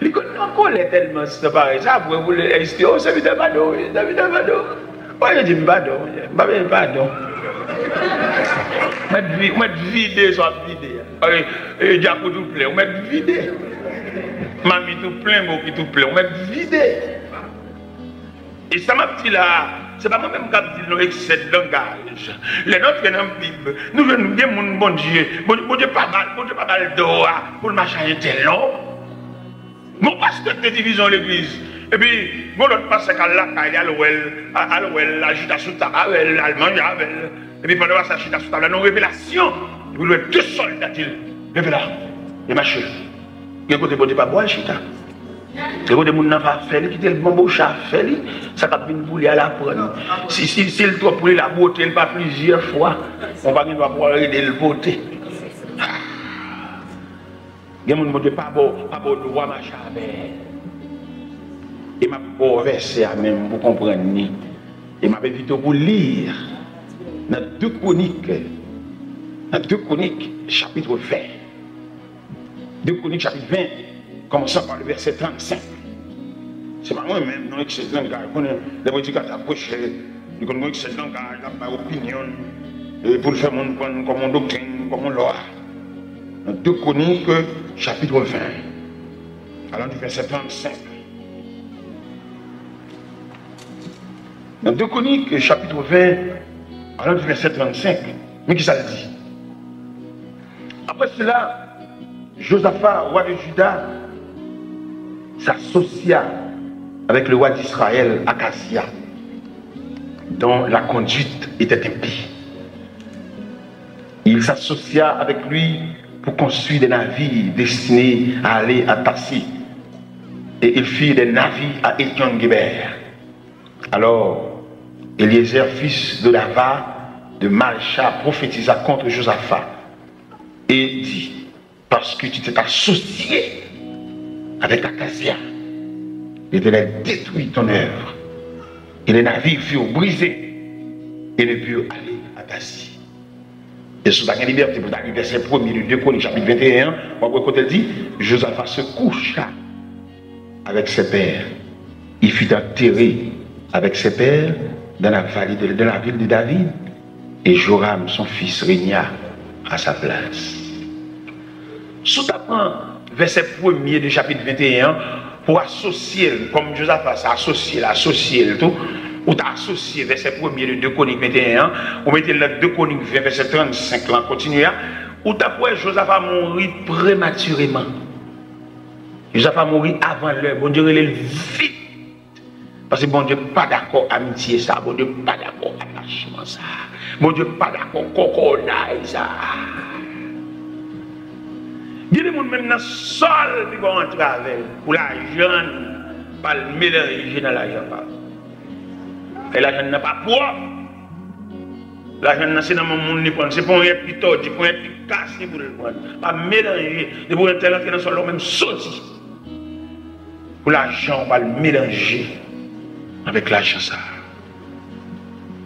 Li konn an kòlè tèlman san parèy sa, apre pou lè espire, o, sèvitè padon, wi, sèvitè padon. Mwen, yo di m padon, m pa bezwen padon. Mwen vi-, mwen vide sa w ap vide a. E, e, dyakout ou plen, ou mèt vide. Mamit ou plen, bokit ou plen, ou mèt vide. E sa m ap di la a, se pa mwen menm k ap di l non, eksè de langaj. Lè n antre nan Bib, nou jwenn gen moun Bondye, Bondye, Bondye pa ba l, Bondye pa ba l dwa pou l mache ak entèl non. Gon pastè k te divizyon legliz. Epi, gon lòt pastè k al lakay li, al wè l, a- al wè l, al chita sou tab avè l, al manje avè l. Epi pandan pastè a chita sou tab la, nan yon revelasyon, epi l wè de sòlda di l, leve la, e mache. Gen kote Bondye pa ba w al chita. Gen kote moun nan pa fè li, kite l banboche a fè li, sa k ap vin pou li a l aprann. Si, si, si l twòp pou li, l a bwote l pa plizyè fwa. Ou pa gen dwa pou w al ede l bwote. Gen moun Bondye pa ba w, pa ba w dwa mache avè l. E m ap ba w vèsè a menm pou w konprann li. E m ap envite w pou w li nan de Kwonik, nan de Kwonik, chapit ven. De Kwonik, chapit ven, kòmansan pa le vèsè trannsenk. Se pa mwen menm, non, ekse langaj. Konnen, lè predikatè ap preche, li konn gen ekse langaj, l ap bay opinyon l, e pou l fè moun pran l kòm yon doktrin, kòm yon lwa. Nan de Kwonik, chapit ven, alan di vèsè trannsenk. Nan de Kwonik, chapit ven, alan di vèsè trannsenk, men ki sa l di. Après cela, Josaphat, roi de Juda, s'associa avec le roi d'Israël, Akazia, dont la conduite était impie. Il s'associa avec lui pour construire des navires destinés à aller à Tarsis, et ils firent des navires à Ézion-Guébër. Alors, Éliézer, fils d'Odava, de Marécha, prophétisa contre Josaphat et dit, parce que tu t'es associé avec Akazia, l'Éternel détruit ton œuvre, et les navires furent brisés et ne purent aller à Tarsis. E si w ta gen libète pou w ta li vèsè premye de de Kwonik chapit venteyen an, w ap wè kote l di, Josaphat se coucha avec ses pères. Il fut enterré avec ses pères dans la vallée de, dans la ville de David, et Joram, son fils, régna à sa place. Si w ta pran vèsè premye de chapit venteyen an, pou w asosye l, kòm Josaphat sa asosye l, asosye l tou, ou ta asosye vèsè premye de de Kwonik venteyen an, ou mete l nan de Kwonik ven, vèsè trannsenk lan, kontinye a, ou t ap wè Josaphat mouri prematireman. Josaphat mouri avan lè. Bondye rele l vit. Paske Bondye pa dakò amitye sa, Bondye pa dakò atachman sa, Bondye pa dakò kòkòday sa. Gen de moun menm nan sa l pi bon antre avè l pou lajan l, pa l melanje nan lajan pa l. E lajan nan pa pwòp. Lajan nan se nan men moun li pran l. Se ponyèt li tòdi, ponyèt li kase pou l pran l. Pa melanje. Depi yon tèl antre nan sa l la, ou menm soti. Pou lajan w pa l melanje avèk lajan sa a.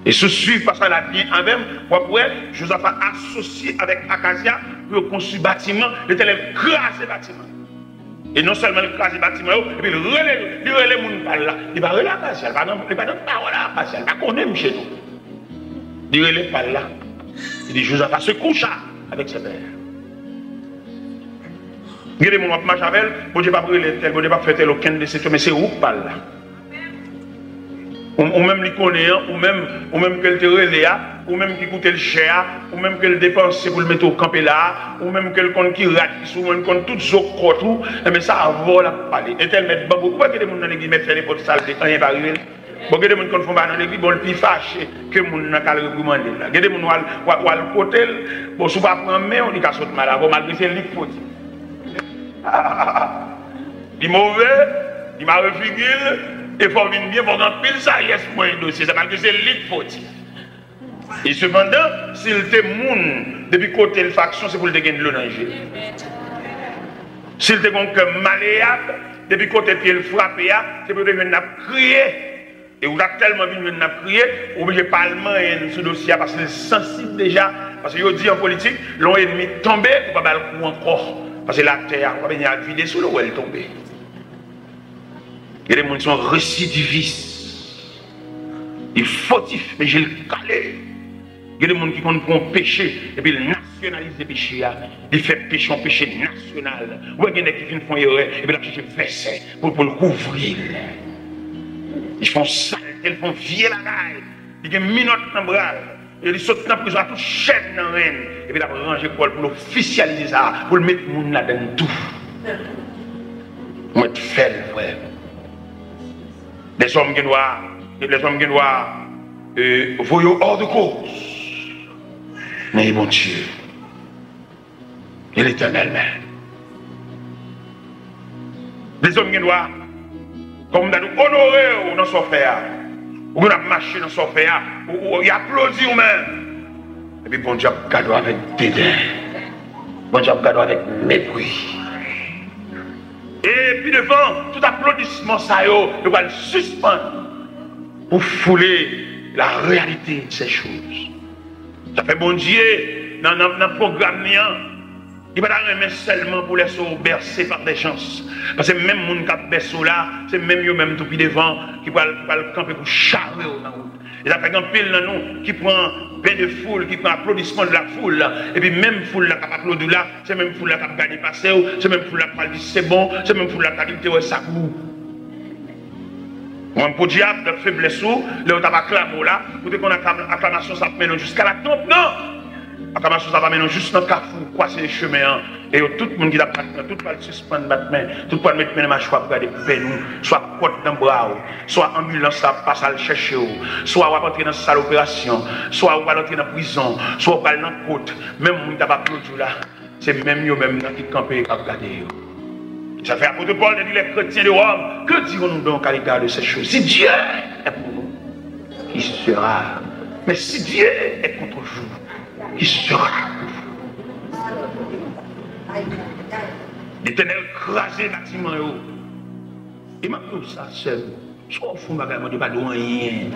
E si w swiv pasaj la byen avè m, w ap wè Josaphat asosye avèk Akazya pou yo konstwi batiman, Letènèl kraze batiman. E non sèlman li kraze batiman yo, epi li rele, li rele moun pa l la. Li pa rele Akazya, li pa nan, li pa nan pawòl Akazya, li pa konnen misye tou. Li rele pa l la. Li di, Josaphat se coucha avec ses pères. Gen de moun w ap mache avè l, Bondye p ap rele tèl, Bondye p ap fè tèl okenn desepsyon, men se ou k pa l la. Ou, ou menm li konnen an, ou menm, ou menm ke l te rele a, ou menm ki koute l chè a, ou menm ke l depanse pou l mete w kanpe la a, ou menm ke l konn ki rad ki sou ou, ou konn tout zo kòt ou, enben sa avè w l ap pale. Entèl mèt banbo, ou wè gen de moun nan legliz mèt fè nenpòt sa l vle, anyen pa rive l. Bon, gen de moun konn fè yon bagay nan legliz, bon, l pi fache ke moun nan k al reprimande l la. Gen de moun w al, w al, w al kote l, bon, si w pa pran men w, li ka sot mal avè w, malgre se li k foti. Li move, li mare figi l, e fò w vin byen, fò w gen anpil sajès pou w dosye sa, malgre se li k foti. E sepandan, si l te moun, depi kote l faksyon, se pou l te gen dlo nan je l. Si l te gen yon kè maleyab, depi kote pye l frape a, se pou l te jwenn n ap kriye. E ou ta tèlman vin jwenn n ap kriye, ou oblije pa al manyen n sou dosye a, paske l sansib deja. Paske yo di an politik, lè yon ènmi tonbe, ou pa ba l kou ankò. Paske latè a, ou pa bezwen al vide sou l, ou wè l tonbe. Gen de moun se yon residivis. Li fotif, men je l kale. Gen de moun ki konn pran yon peche, epi l nasyonalize peche a. Li fè peche yon peche nasyonal. Ou wè gen nèg ki fin fè yon erè, epi l ap chèche vèsè pou, pou l kouvri l. Li fè yon salte, li fè yon vye bagay. Li gen minòt nan bra l. E li sot nan prizon a tout chèn nan ren l. Epi l ap ranje kò l pou l ofisyalize sa, pou l met moun ladan l tou. Ou mèt sèl vrè. Lèzòm gen dwa, lèzòm gen dwa, euh, voye w hors de course. Men Bondye, e Letènèl menm. Lèzòm gen dwa, kòm m ta di w, onore w nan sa w fè a. Ou gen dwa ap mache nan sa w fè a, ou, ou, y aplodi w menm. Epi Bondye ap gade w avèk deden. Bondye ap gade w avèk mepri. E pi devan, tout aplodisman sa yo, yo pral sispann pou foule la réalité de ces choses. Sa fè Bondye, nan, nan, nan pwogram li an, li pa ta renmen sèlman pou lèse w bèse pa dè chans. Paske menm moun k ap bèse w la, se menm yo menm tou pi devan ki pral, ki pral kanpe pou chare w nan wout. E sa fè gen anpil nan nou ki pran ben de foul, ki pran aplodisman de la foul, epi menm foul la k ap aplodi w la, se menm foul la k ap gade pase w, se menm foul la k pral di se bon, se menm foul la k ap di te wè sa pou ou. Mwen, pou dyab, dat feblès ou, lè yo t ap aklame w la, ou te konn aklam-, aklamasyon sa ap mennen w jiska latonb, non! Aklamasyon sa va mennen w jis nan kafou, kwase chemen an. E yo, tout moun ki t ap bat nan tout pral sispann bat men, tout pral met men nan machwa pou gade pèn ou, swa kòd nan bra w, swa anbilans la ap pase al chèche w, swa w ap antre nan sal operasyon, swa w pral antre nan prizon, swa w pral nan kot, menm moun ki t ap aplodi w la, se menm yo menm nan ki kanpe k ap gade yo. Sa fè apot Pòl te di les chrétiens de Rome, que dirons-nous donc à l'égard de ces choses? Si Dieu est pour nous, qui sera? Mais si Dieu est contre vous, qui sera pour vous? Letènèl kraze batiman yo. E m ap di w sa, sè m. Si w fè yon bagay, Bondye pa di w anyen.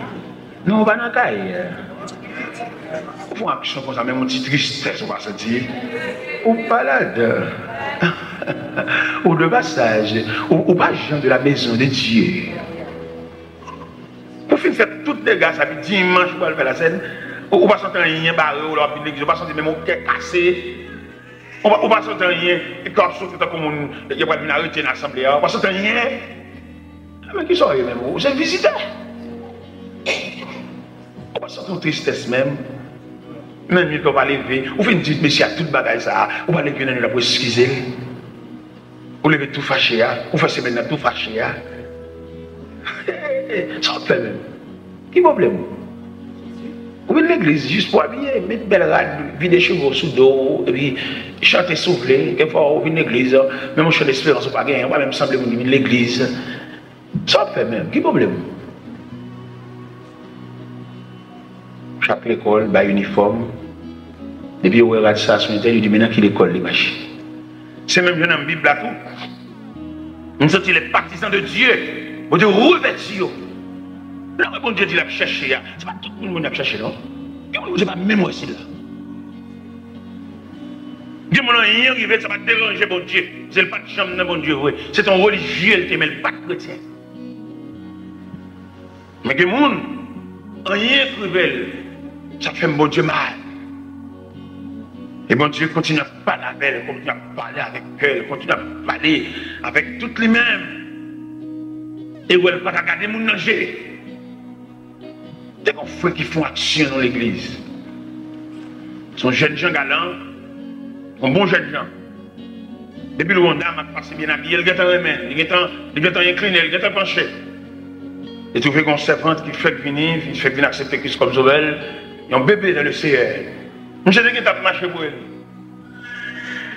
Non, ou pa nan kay. Ou fè yon aksyon konsa, menm yon ti tristès ou pa santi. Ou pa ladan. Ou de pasaj. Ou, ou pa jan de la maison de Dieu. Ou fin fè tout dega sa, epi dimanch ou pral fè lasèn. Ou, ou pa santi anyen bare w lè w ap vin legliz. Ou pa santi menm yon kè kase. Ou pa, ou pa santi anyen, e kè w ap soufri tankou moun y ap vin arete nan asanble a, ou pa santi anyen. Men kisa w ye menm? Ou se vizitè. Ou pa santi yon tristès menm? Nan nwit la, ou pa leve, ou fin di mesye a tout bagay sa a, ou pa leve nan nwit la pou eskize l. Ou leve tou fache a, ou fè semèn nan tou fache a. Sa w ap fè menm? Ki pwoblèm ou? Ou vin legliz jis pou abiye, met bèl rad, vide cheve w sou do w, epi chante si w vle. Kèk fwa ou vin legliz, menm yon chan desperans ou pa genyen, ou pa menm sanble moun ki vin legliz. Sa w ap fè menm? Ki pwoblèm ou? Chak lekòl bay inifòm. Depi yo wè rad sa a sou entènèt, yo di, "Men nan ki lekòl li mache?" Se menm jan nan Bib la tou. M santi les partisans de Dieu, Bondye revèti yo. Lè w wè Bondye di l ap chèche a, se pa tout moun Bondye ap chèche, non. Gen moun Bondye pa menm wè sila. Gen moun anyen rive l, sa pa deranje Bondye. Se l pa t janm nan Bondye vre. Se t yon relijye l te, men l pa t kretyen. Men gen moun, anyen k rive l, sa fè m Bondye mal. E Bondye kontinye ap pale avè l, kontinye ap pale avèk kè l, kontinye ap pale avèk tout li menm. E wè l pa ka gade moun nan je. Te gen yon frè ki fè yon aksyon nan legliz. Se yon jèn jan galan, yon bon jèn jan. Depi l wè yon dam ap pase byen abiye, l gentan renmen, li gentan, li gentan enkline, li gentan panche. Li twouve gen yon sèvant ki fèk vini, li fèk vin aksepte Kris kòm sovè l, yon bebe dans le Seigneur. Misye te gentan ap mache pou el.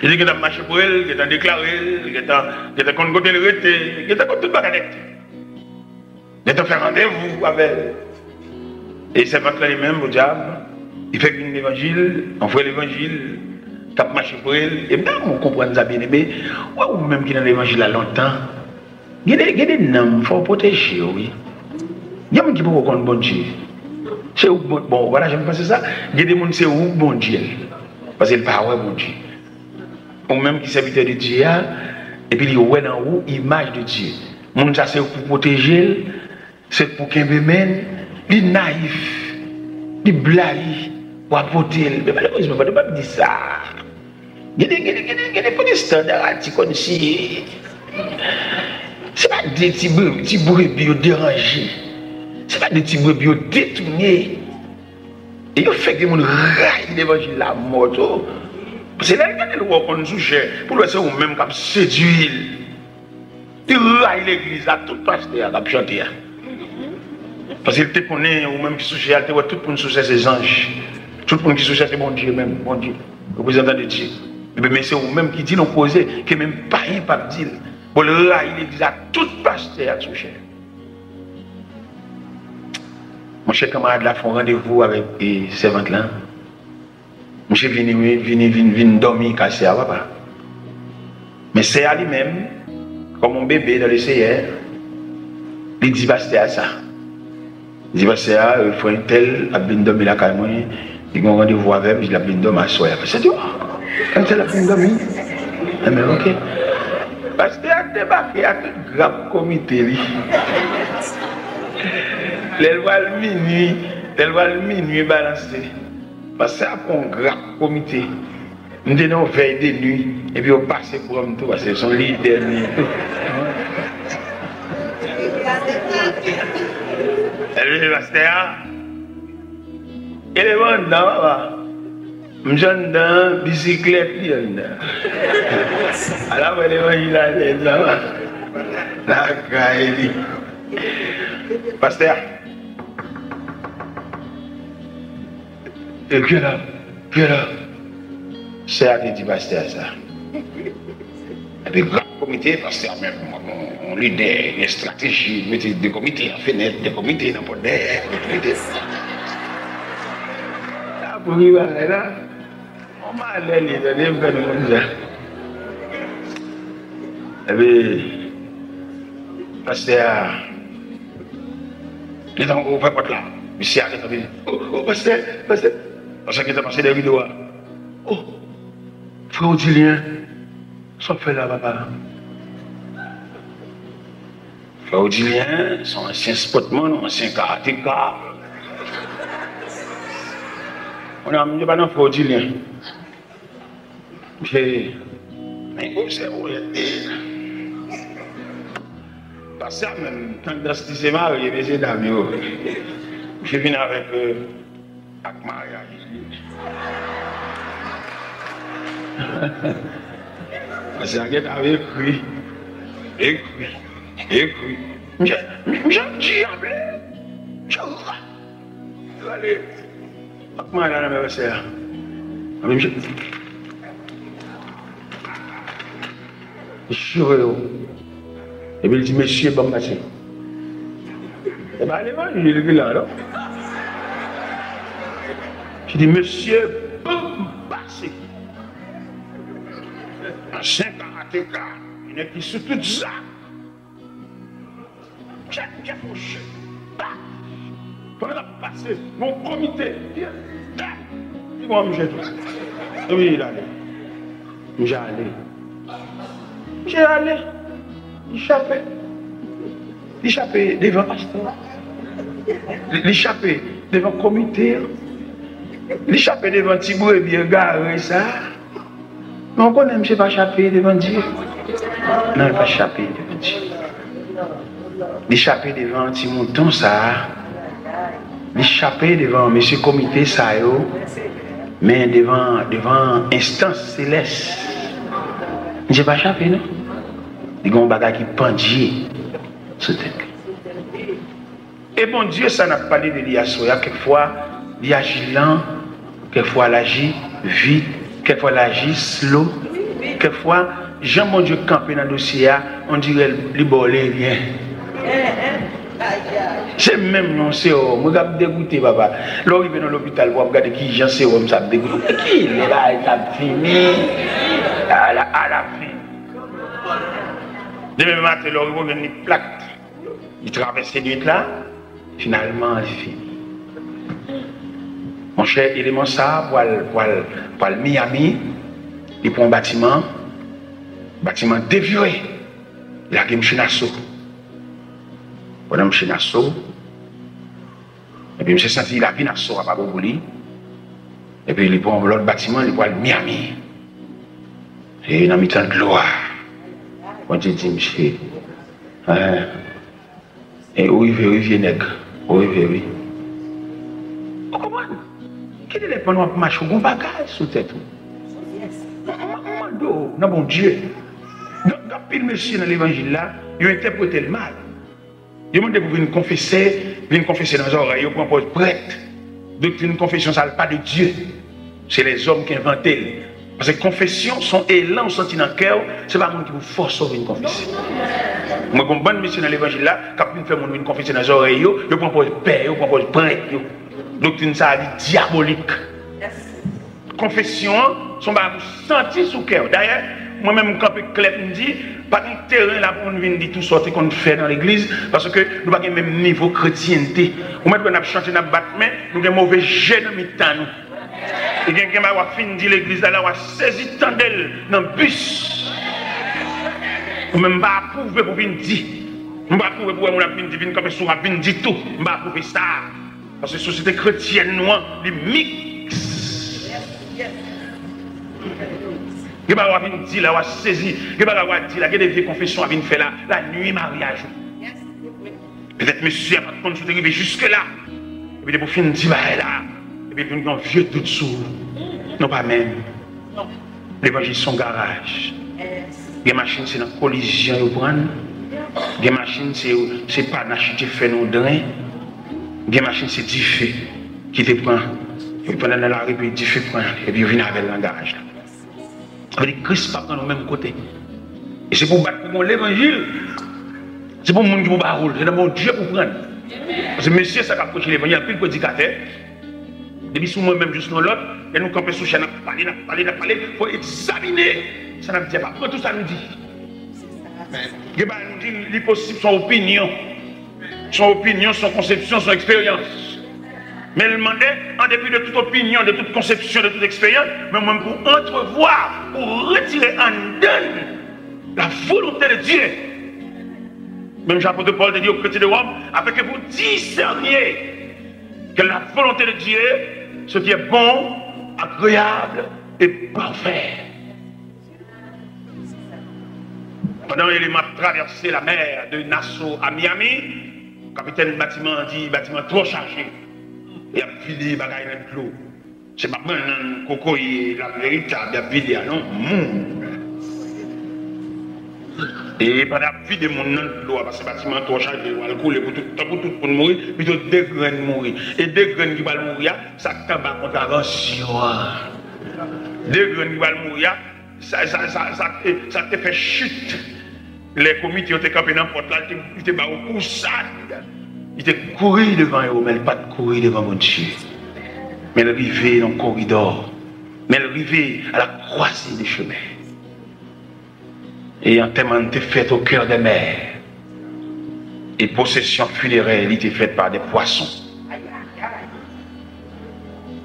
Li te gentan ap mache pou el, gentan deklare l, gentan, gentan konn kote l rete, gentan konn tout bagay nèt. Gentan fè randevou avè l. E sèvant lan li menm, podyab, li fèk vin levanjil, yon vrè levanjil, k ap mache pou el. E m ta renmen w konprann sa, byeneme. Wè, ou menm ki nan levanjil la lontan, gen de, gen de nanm, fò w pwoteje yo, wi. Gen moun ki poko konn Bondye. Se ou k bon, bon, ou pa ta janm panse sa? Gen de moun, se ou k Bondye l. Paske l pa wè Bondye. Ou menm ki sèvitè de Dye a, epi li wè nan ou imaj de Dye. Moun sa se ou k pou pwoteje l, se ou k pou kenbe men l, li nayif, li blayi, w a pote l. Men malerezman, fò nou p ap di sa. Gen de, gen de, gen de, gen de fo estanda ti kòmsi. Se pa de ti bre-, ti brebi yo deranje. Se pa de ti brebi yo detounen. E yo fè gen moun rayi levanjil la mò tou. Paske lè l gade l wè w konn sou chè, pou l wè se ou menm k ap sedui l. Li rayi legliz la, tout pastè a k ap chante a. Paske l te konnen, ou menm ki sou chè a, l te wè tout moun sou chè se zanj. Tout moun ki sou chè se Bondye menm, Bondye. Reprezantan de Dye. Ebyen, men se ou menm ki di l yon koze ke menm payen p ap di l. Bon, l rayi legliz la, tout pastè a k sou chè. Monchè, kanmarad la fè yon randevou avèk, e, sèvant lan. Misye vini, wi, vini, vin, vin dòmi kay sè a, papa. Men sè a li menm, kòm yon bebe nan Leseyè, li di pastè a sa. Li di pastè a, e, frè entèl ap vin dòmi lakay mwen, li gen yon randevou avè m, li di l ap vin dòmi aswè a. Pastè di, o, frè entèl ap vin dòmi? Enben, oke. Pastè a debake ak grap komite li. Lè l pral minui, lè l pral minui balanse. Pastè a pran yon grap komite. M te nan yon vèy de nwi, epi yo pase pran m tou, paske se yon lidè m ye tou. Èske pastè a? Eleve anndan, papa. M jan anndan, bisiklèt li anndan. Ala wè levanjil ale, papa. Lakay li. Pastè a. E get up, get up. Sè a te di pastè a sa. Epi grap komite, pastè a menm, yon, yon lidè, yon estrateji, mete de komite nan fenèt, de komite nan pòt dèyè, de komite. Sa pou ki bagay la? Yon malè li, tande, m fè nou konn sa. Epi, pastè a, gentan ouvè pòt la. Mesye a gentan vini. O, o, pastè, pastè. Pastè gentan pase dèyè rido a. O, frè Odilyen, sa w ap fè la, papa? Frè Odilyen, se yon ansyen spòtmann, yon ansyen karateka. Kounye a, m pa nan frè Odilyen. Misye, men gwo sèvo, pastè a menm, tandans li se marye, mesye dam yo. Misye vin avèk, euh, ak maryaj li. Pastè a gentan ekri, ekri, ekri. Misye, misye ap dyablè. Misye rale. Ak maryaj la nan men pastè a. Anpi misye, li chire yo. Epi l di, "Mesye, ban m pase." E pa levanjil ki la, non. Li di, "Mesye, ban m pase." Ansyen karateka, yon nèg ki sou tout zam. Chèf, chèf, chèf. Ba! Pandan l ap pase, yon komite. Li pran misye tou. Epi l ale. Misye ale. Misye ale. Li chape. Li chape devan pastè a. Li, li chape devan komite a. Li chape devan ti brebi egare sa a. Men w konnen misye pa chape devan Dye. Non, li pa chape devan Dye. Li chape devan ti mouton sa a. Li chape devan mesye komite sa yo. Men devan, devan enstans selès, misye pa chape, non. Li gen yon bagay ki pandye sou tèt li. E Bondye sa n ap pale de li aswè a, kèk fwa li aji lan, kèk fwa l aji vit, kèk fwa l aji slow, kèk fwa jan Bondye kanpe nan dosye a, ondirè li ba w leryen. Se menm yon sewòm, wi, k ap degoute, papa. Lè w rive nan lopital pou w ap gade kijan sewòm sa ap degoute. Kilè bagay sa ap fini? Ala, alafen. Demen maten, lè w rive, w jwenn li plat. Li travèse nwit la, finalman, li fini. Monchè, eleman sa a pral, pral, pral Miami, li pran yon batiman, batiman devire, lage misye Naso. Pandan misye Naso, epi misye santi lavi Naso a pa bon pou li, epi li pran yon lòt batiman, li pral Miami. E nan mitan dlo a, Bondye di misye, eh, e ou rive wi, vye nèg, ou rive wi. Ou konprann? Kite lè pandan w ap mache, ou gon bagay sou tèt ou. M, m, m mande w nan Bondye. G-, g-, Anpil mesye nan levanjil la, yo entèprete l mal. Yo mande pou vin konfese, vin konfese nan zòrèy, yo pran pòz prèt. Doktrin konfesyon sa l pa de Dye. Se lèzòm ki envante l. Paske konfesyon se yon elan ou santi nan kè w, se pa moun ki pou fòse w vin konfese. Mwen gen yon bann mesye nan levanjil la k ap vin fè moun vin konfese nan zòrèy yo, yo pran pòz pè, yo pran pòz prèt yo. Doktrin sa a li dyabolik. Konfesyon an se yon bagay pou santi sou kè w. Dayè, mwen menm m kanpe klè pou m di, pa gen teren la pou moun vin di tou sa w te konn fè nan legliz, paske nou pa gen menm nivo kretyente. Ou mèt wè n ap chante, n ap bat men, nou gen move je nan mitan nou. E gen, gen bagay w ap fin di legliz la, la w ap sezi tande l nan bis. Ou menm m pa apwouve pou vin di. M pa apwouve pou wè moun ap vin di, vin kanpe sou m ap vin di tou. M pa apwouve sa. Paske sosyete kretyèn nou an, li miks. Gen bagay w ap vin di la, w ap sezi. Gen bagay w ap di la, gen de vye konfesyon w ap vin fè la, la nui maryaj ou. Petèt mesye a pa t konn si w te rive jiske la. Epi depi w fin di bagay la, epi l vin gen yon vye dout sou ou. Non, pa menm. Levanjil se yon garaj. Gen machin se nan kolizyon yo pran l. Gen machin se, se panache te fè nan yon dren. Gen machin se dife ki te pran. Epi pandan nan lari, epi dife pran, epi yo vin avè l nan garaj la. Sa vle di Kris pa pran nou menm kote. E se pou w bat pou gon levanjil. Se pou moun ki pou ba ou l. Se nan Bondye pou pran l. Paske mesye sa k ap preche levanjil, anpil predikatè. Depi sou mwen menm jous nan lòt, lè nou kanpe sou chè, n ap pale, n ap pale, n ap pale, fò egzamine sa n ap di a, pa pran tou sa nou di. Gen bagay nou di, li posib se yon opinyon. Se yon opinyon, se yon konsepsyon, se yon eksperyans. Men l mande, an depi de tout opinyon, de tout konsepsyon, de tout eksperyans, men mwen pou antrevwa, pou retire anndan n la volonte de Dye. Menm jan apot Pòl te di aux chrétiens de Rome, afin que vous discerniez quelle est la volonté de Dieu, ce qui est bon, agréable et parfait. Pandan Elema ap travèse lamè de Nassau a Miami, kapitèn batiman an di batiman twò chaje. Y ap vide bagay nan dlo. Se pa bannann, kokoye, la veritab, y ap vide a non, moun. E pandan y ap vide moun nan dlo a, paske batiman an twò chaje, yo al koule pou tout, tankou tout moun mouri, pito de grenn mouri. E de grenn ki pral mouri a, sa k t anba kontravansyon an. De grenn ki pral mouri a, sa, sa, sa, sa, sa te fè chit. Lè komite yo te kanpe nan pòt la, li te, li te ba yo kousad. Li te kouri devan yo, men li pa t kouri devan Bondye. Men l rive nan koridò. Men l rive à la croisée des chemins. E antèman an te fèt au cœur des mers. E pwosesyon finerè li te fèt pa de pwason.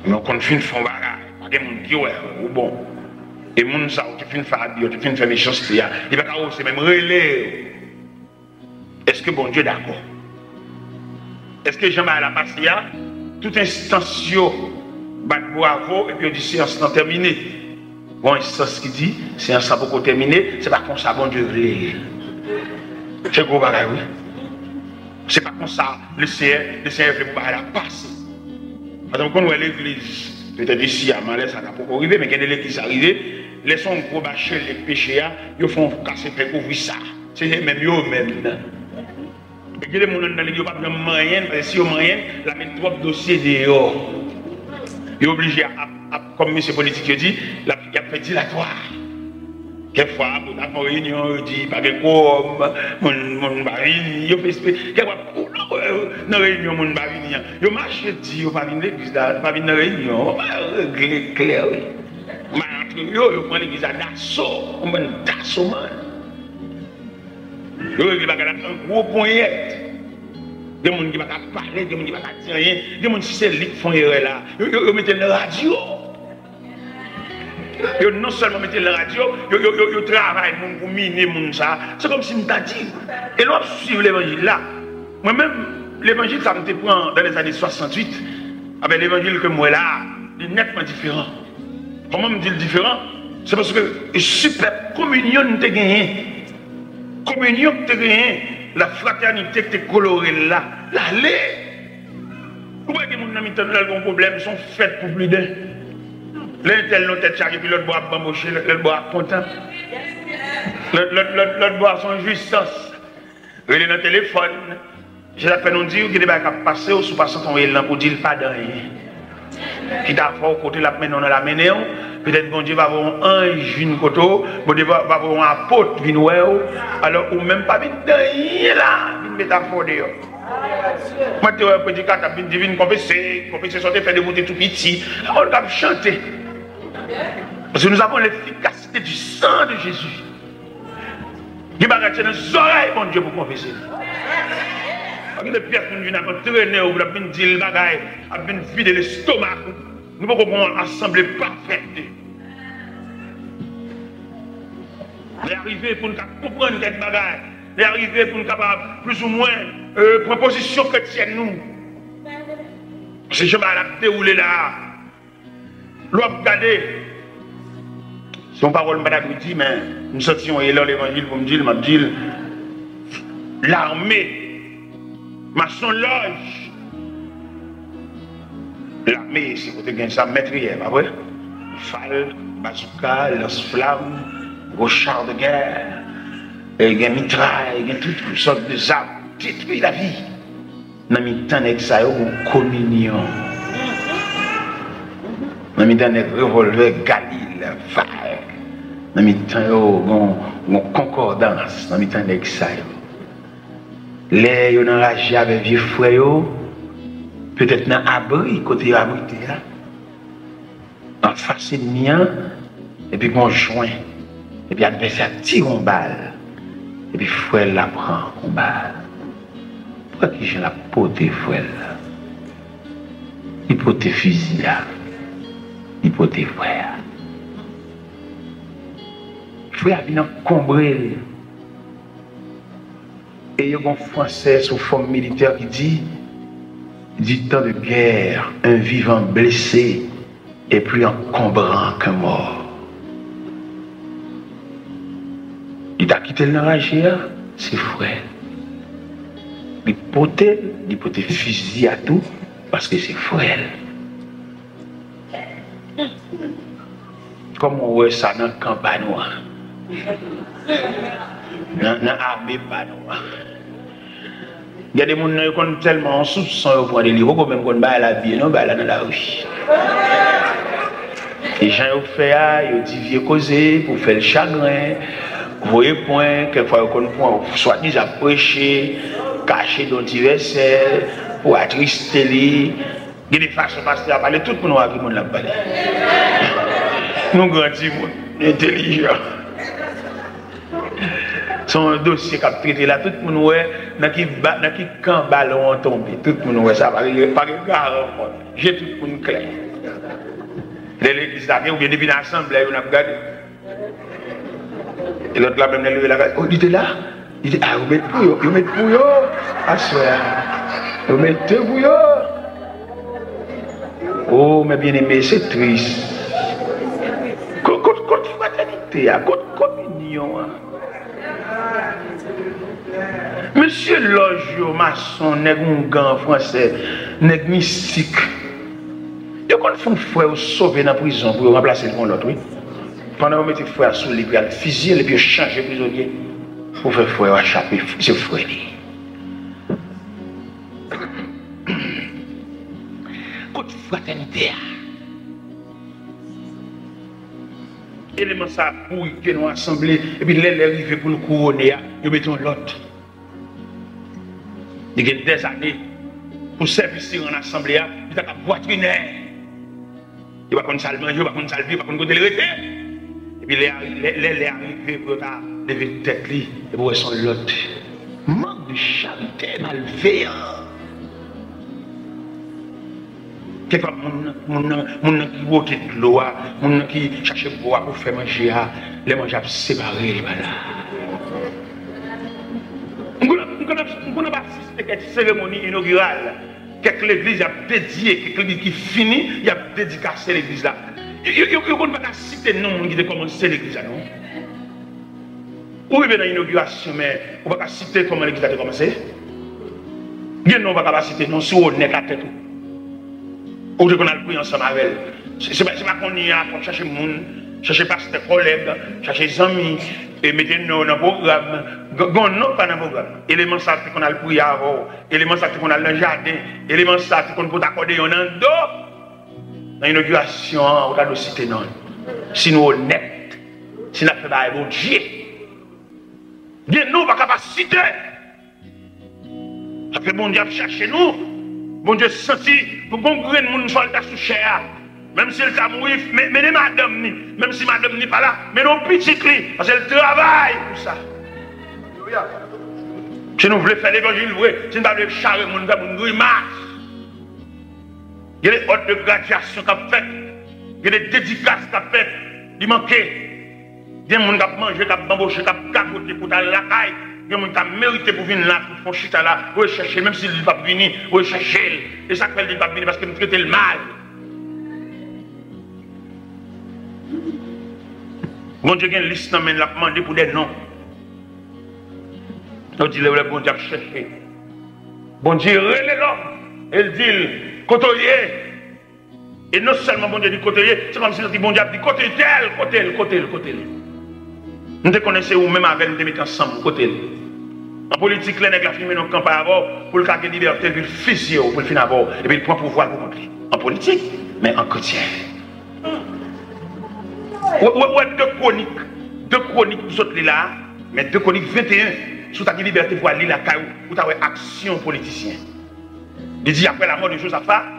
Men w konn fin fè yon bagay, pa gen moun ki wè ou bon. E moun sa ou te fin fè abi, ou te fin fè mechanste a, li pa ka oze menm rele. Èske Bondye dakò? Èske jan bagay la pase a, tout enstans yo bat bwavo epi yo di seyans lan tèmine? Gon enstans ki di seyans lan poko tèmine, se pa konsa Bondye vle l. Se gwo bagay wi. Se pa konsa Lesenyè, Lesenyè vle pou bagay la pase. Paske m konn wè legliz, petèt isi a, malè sa ka poko rive, men gen de legliz sa rive, lè se yon gwo bacheli peche a, yo fè yon kase fè kouvri sa. Se menm yo menm nan. E gen de moun anndan legliz yo p ap janm manyen l, paske si yo manyen l, l ap met twòp dosye deyò. Yo oblije ap, ap, kòm mesye politik yo di, l ap, y ap fè dilatwa. Kèk fwa, pou ta fè yon reyinyon, yo di pa gen kowòm, moun, moun pa vini, yo fè espre, kèk fwa, ou, ou, ou, nan reyinyon moun pa vini an, yo mache di yo pa vin legliz la, pa vin nan reyinyon, regle klè wi. Mal antre yo, yo pran legliz la daso, yon bann daso man. Yo regle bagay la an gwo ponyèt. Gen moun ki pa ka pale, gen moun ki pa ka di anyen, gen moun si se li k fè yon erè la, yo, yo, yo mete l nan radyo. Yo non sèlman mete l nan radyo, yo, yo, yo, yo travay moun pou mine moun sa. Se kòmsi m ta di, e lè w ap swiv levanjil la, mwen menm, levanjil sa m te pran dans les années soixante-huit, avèk levanjil ke m wè la, li nètman diferan. Kòman m di l diferan? Se paske sipèb kominyon n te genyen, kominyon k te genyen, la fratènite k te kolore l la, l ale. Ou wè gen moun nan mitan nou, lè l gen yon pwoblèm, se yon fèt pou pliden. Lè entèl nan tèt chaje, epi lòt bò ap banboche, lòt bò ap kontan. Lòt, lòt, lòt, lòt bò a se yon jwisans. Rele nan telefòn. Se sa k fè nou di w, gen de bagay k ap pase w, si w pa sante w nan pou di l pa de anyen. Ki ta fè w kote l ap mennen w nan l a mennen w. Petèt Bondye va voye yon anj vin kote w. Bondye va, va voye yon apot vin wè w. Alò, ou menm pa vin de anyen la, vin met afè w deyò. Mwen te wè predikatè ap vin di, vin konfese, konfese sa w te fè depi w te tou piti. Yon moun k ap chante. Parce que nous avons l'efficacité du sang de Jésus. Gen bagay se nan zòrèy Bondye pou konfese l. Pa gen de pyès moun vin ap antrene w, ap vin di l bagay, ap vin vide lestomak ou. Nou poko gon asanble pafè. Lè a rive pou n ka konprann kèk bagay. Lè a rive pou n kapab plizoumwen euh, pran pozisyon kretyèn nou. Se jan bagay la ap dewoule la. Lè w ap gade, se yon pawòl m pa ta dwe di, men m santi yon elan levanjil pou m di l, m ap di l, lame, masonlòj, lame, se kote gen zam mètriyè, pa vre? Fal, bazouka, lans flam, gwo char de guerre, e gen mitray, gen tout sòt de zam, detwi lavi. Nan mitan nèg sa yo, gon kominyon. Nan mitan nèg revòlvè Galil, Varg. Nan mitan yo, gon, gon konkòdans. Nan mitan nèg sa yo. Lè yo nan raje avè vye frè yo, petèt nan abri, kote yo abrite a. Anfas ènmi an, epi gon jwen, epi advèsè a tire yon bal, epi frè l la pran yon bal. Pran kijan l ap pote frè l la? Li pote fizi a, li pote frè a. Frè a vin ankonbre l. E yo gon fransè sou fòm militè ki di, du temps de guerre, un vivant blessé est plus encombrant qu'un mort. Li ta kite l nan raje a, se frè l. Li pote l, li pote fizi a tou, paske se frè l. Kòman w wè sa nan kan pa nou an? Nan, nan ame pa nou an? Gen de moun nan yo konn tèlman yon soupson yo pran de li, yo poko menm konn bagay la byen non, bagay la nan lari. E jan yo fè a, yo di vye koze pou fè l chagren, voye pwen, kèk fwa yo konn pran w swadizan ap preche, kache de yon ti vèsè, pou atriste li. Gen de fason pastè a pale, tout moun wè a ki moun l ap pale. Nou gran timoun, nou entèlijan. Se yon dosye k ap trete la, tout moun wè nan ki, ba, nan ki kan balon an tonbe. Tout moun wè sa, pa gen, pa gen garan ankò. Je tout moun klè. Lè legliz la gen, oubyen depi nan asanble a, yo n ap gade. E lòt la menm lè l rive lakay, oh, li te la? Li te, ah, yo met pou yo, yo met pou yo. Aswè a, yo mete pou yo. Oh, mes bien-aimés, se tris. Kot, kot, kot fratènite a, kot kominyon an? Mesye lòj yo, mason, nèg oungan an fransè, nèg mistik. Yo konn fè yon frè yo sove nan prizon pou yo ranplase l pou yon lòt, wi. Pandan yo mete frè a sou li pou y al fiziye l, epi yo chanje prizonye pou fè frè a chape, se frè li. Kot fratènite a? Eleman sa a bourike nan yon asanble, epi lè lè rive pou l kouwone a, yo mete yon lòt. Li gen dèzane pou sèvis li rann asanble a, li ta ka pwatrinè. Yo pa konn sa l manje, yo pa konn sa l bwè, yo pa konn kote l rete. Epi lè, lè, lè, lè a rive pou yo ta leve tèt li, epi w wè se yon lòt. Mank de charite, malveyan. Kèk fwa, moun nan, moun nan, moun nan ki wote dlo a, moun nan ki chache bwa pou fè manje a, lè manje ap separe, li pa la. M konn ap, m konn ap, m konn ap asiste kèk seremoni inogiral, kèk legliz y ap dedye, kèk legliz ki fini, y ap dedikase legliz la. Yo, yo, yo, yo konn pa ka site non moun ki te kòmanse legliz la, non. Ou rive nan inogirasyon, men ou pa ka site kòman legliz la te kòmanse. Gen non ou pa ka pa site non, si w onèt a tèt ou. Ou te konn al priye ansanm avè l. Se, se pa, se pa kounye a pou w ap chache moun, chache pastè kòlèg, chache zanmi, E mete non nan pwogram. G- Gon non pa nan pwogram. Eleman sa te konn al priye avè w. Eleman sa te konn al nan jaden. Eleman sa te konn pote akòdeyon nan do. Nan inogirasyon an, ou ta dwe site non l. Si nou onèt, si n ap fè bagay Bondye, gen non ou pa ka pa site. Sa fè Bondye ap chache nou. Bondye santi pou gon grenn moun fò l ta sou chè a. Menm si l ta mouri, men- mennen madanm ni. Menm si madanm ni pa la, mennen yon pitit li. Paske l travay pou sa. Si nou vle fè levanjil vre, si n pa vle chare moun, fè moun grimas. Gen de òd de gradyasyon k ap fèt. Gen de dedikas k ap fèt. Li manke. Gen moun k ap manje, k ap banboche, k ap gagote pou t al lakay. Gen moun k ap merite pou vin la, pou fè yon chita la, rechèche l, menm si li p ap vini, rechèche l. E sa k fè l di l p ap vini, paske m trete l mal. Bondye gen lis nan men l, l ap mande pou de non. Yo di lè, lè Bondye ap chèche. Bondye rele lòm, e l di l, kote w ye? E non sèlman Bondye di kote l ye, se kòmsi l santi Bondye ap di kote tèl, kote l, kote l, kote l. M te konnen se ou menm avè l m te mete ansanm, kote l. An politik, lè nèg la fin mennen yon kanpay avè w, pou l ka gen libète, epi l fizye w, pou l fin avè w, epi l pran pouvwa l pou kont li. An politik, men an kretyen. Wè, wè, wè de Kwonik, de Kwonik nou sot li la, men de Kwonik venteyen, si w ta gen libète pou w al li lakay ou, ou ta wè aksyon politisyen. Li di, après la mort de Josaphat,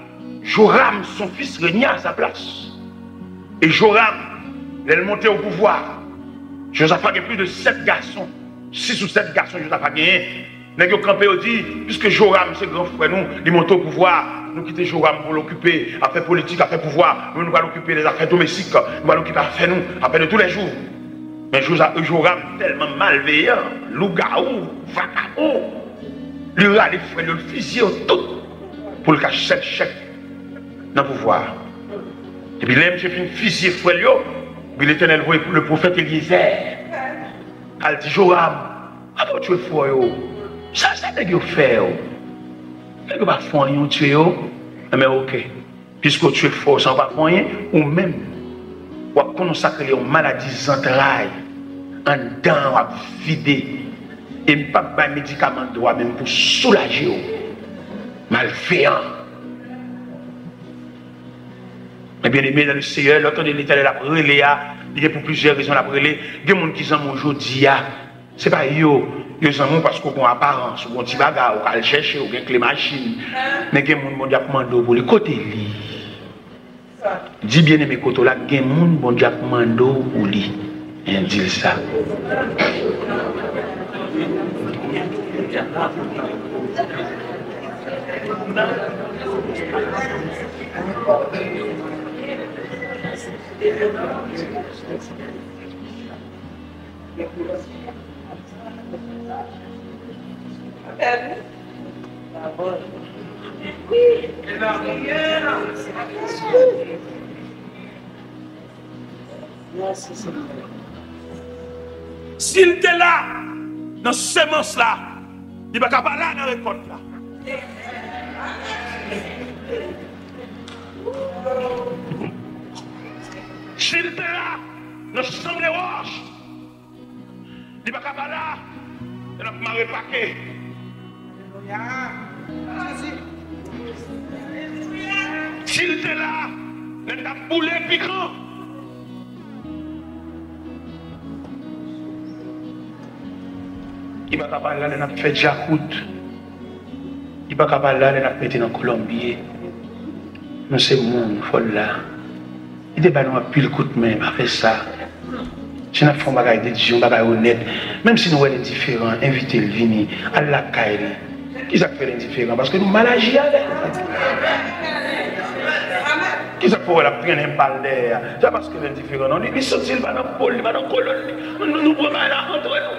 Joram, son fils, régna à sa place. E Joram, lè l monte o pouvwa, Josaphat gen plis de sèt gason, sis ou sèt gason Josaphat genyen. Nèg yo kanpe, yo di, piske Joram se gran frè nou, li monte o pouvwa, nou kite Joram pou l okipe afè politik, afè pouvwa, nou, nou pral okipe de zafè domestik, nou pral okipe afè nou, afè de tous les jours. Men Joza- Joram tèlman malveyan, lougawou, vakabon, li rale frè l yo, l fizye yo tout pou l ka chèf chèf nan pouvwa a. Epi lè misye fin fizye frè l yo, epi Letènèl voye le pwofèt Elyezè al di Joram, apa w tchwe frè w yo? Sa, sa nèg yo fè w? Nèg yo pa fè w anyen, w tchwe yo? Enben, oke. Piske w tchwe frè w san w pa fè anyen, ou menm, w ap konn yon sa k rele yon maladi zantray anndan an w ap vide. E m p ap bay medikaman dwa menm pou soulaje w. Malveyan. Men byeneme nan le Seyè, lè w tande Letènèl ap rele a, li gen pou plizyè rezon l ap rele. Gen moun ki zanmi w jodi a, se pa yo, yo zanmi w paske w gen yon aparans, ou gen yon ti bagay, ou ka al chèche, ou gen kle machin. Men gen moun Bondye ap mande w pou li. Kote li? Di byeneme kote w la, gen moun Bondye ap mande w pou li. Di l sa. Si l te la nan semans la, li pa ka pa la nan rekòt la. Si l te la nan sanble wòch, li pa ka pa la lè n ap mare pake. Si l te la lè n t ap boule pikan, li pa ka pa la lè n ap fè djakout. Li pa ka pa la lè n ap mete nan kolonbye. Nou se moun, fò l la. Li te ba nou anpil kout men, pa fè sa. Si n ap fè yon bagay de Dye, yon bagay onèt, menm si nou wè l endiferan, envite l vini, al lakay li. Kisa k fè l endiferan? Paske nou mal aji avè l. Kisa k fè w wè l ap trennen bal dèyè a? Se pa paske l endiferan, non. Li, li santi l pa nan po l, li pa nan kolonn li. Nou, nou, nou pran bagay la antre nou.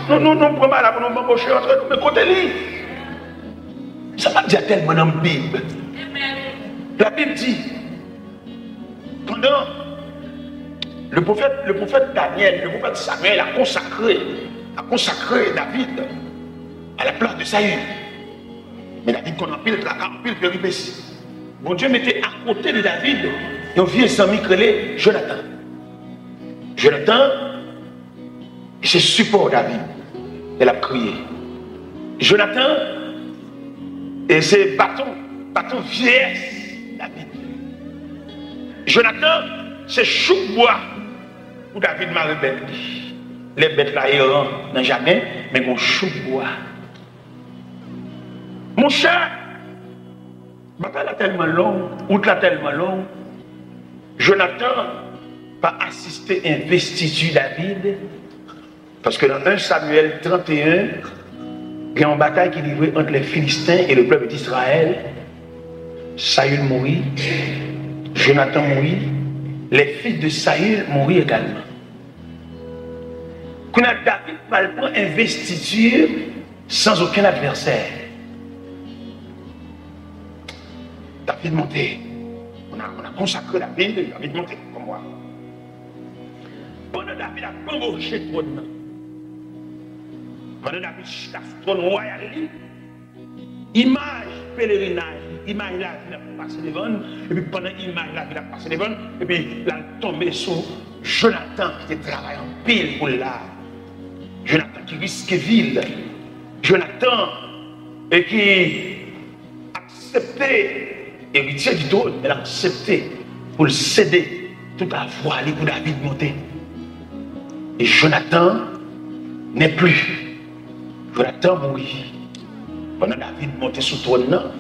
Nou, nou, nou pran bagay la pou nou banboche antre nou. Men kote li? Sa pa di a tèlman nan Bib. Labib di, pandan le prophète, le prophète Daniel, le prophète Samuel a consacré, a consacré David à la place de Saül. Men David konn anpil traka, anpil peripesi. Bondye mete akote de David yon vye zanmi k rele Jonatan. Jonatan, E se sipò David lè l ap kriye. Jonatan, e se baton, baton vyeyès David. Jonatan, se chouk bwa pou David mare bèt li. Lè bèt la eran nan jaden, men gon chouk bwa. Monchè, batay la tèlman long, wout la tèlman long, Jonatan pa asiste envestiti David, paske nan en Samyèl tranteyen, gen yon batay ki livre ant lè Filisten e le pèp d'Izrayèl. Sayil mouri, Jonatan mouri, les fils de Sayil mouri egalman. Kounye a, David pral pran envestiti sans aucun adversaire. David monte. On a, on a consacré David, David monte comme roi. Pandan David ap banboche twòn nan, pandan David chita sou twòn wayal li, imaj pelerinaj, imaj lavi l ap pase devan l, epi pandan imaj lavi l ap pase devan l, epi l al tonbe sou Jonatan ki te travay anpil pou l la. Jonatan ki riske vi l. Jonatan e ki aksepte, eritye di twòn, men l aksepte pou l sede tout avwa li pou David monte. E Jonatan n'est plus. Jonatan mouri. Pandan David monte sou twòn nan,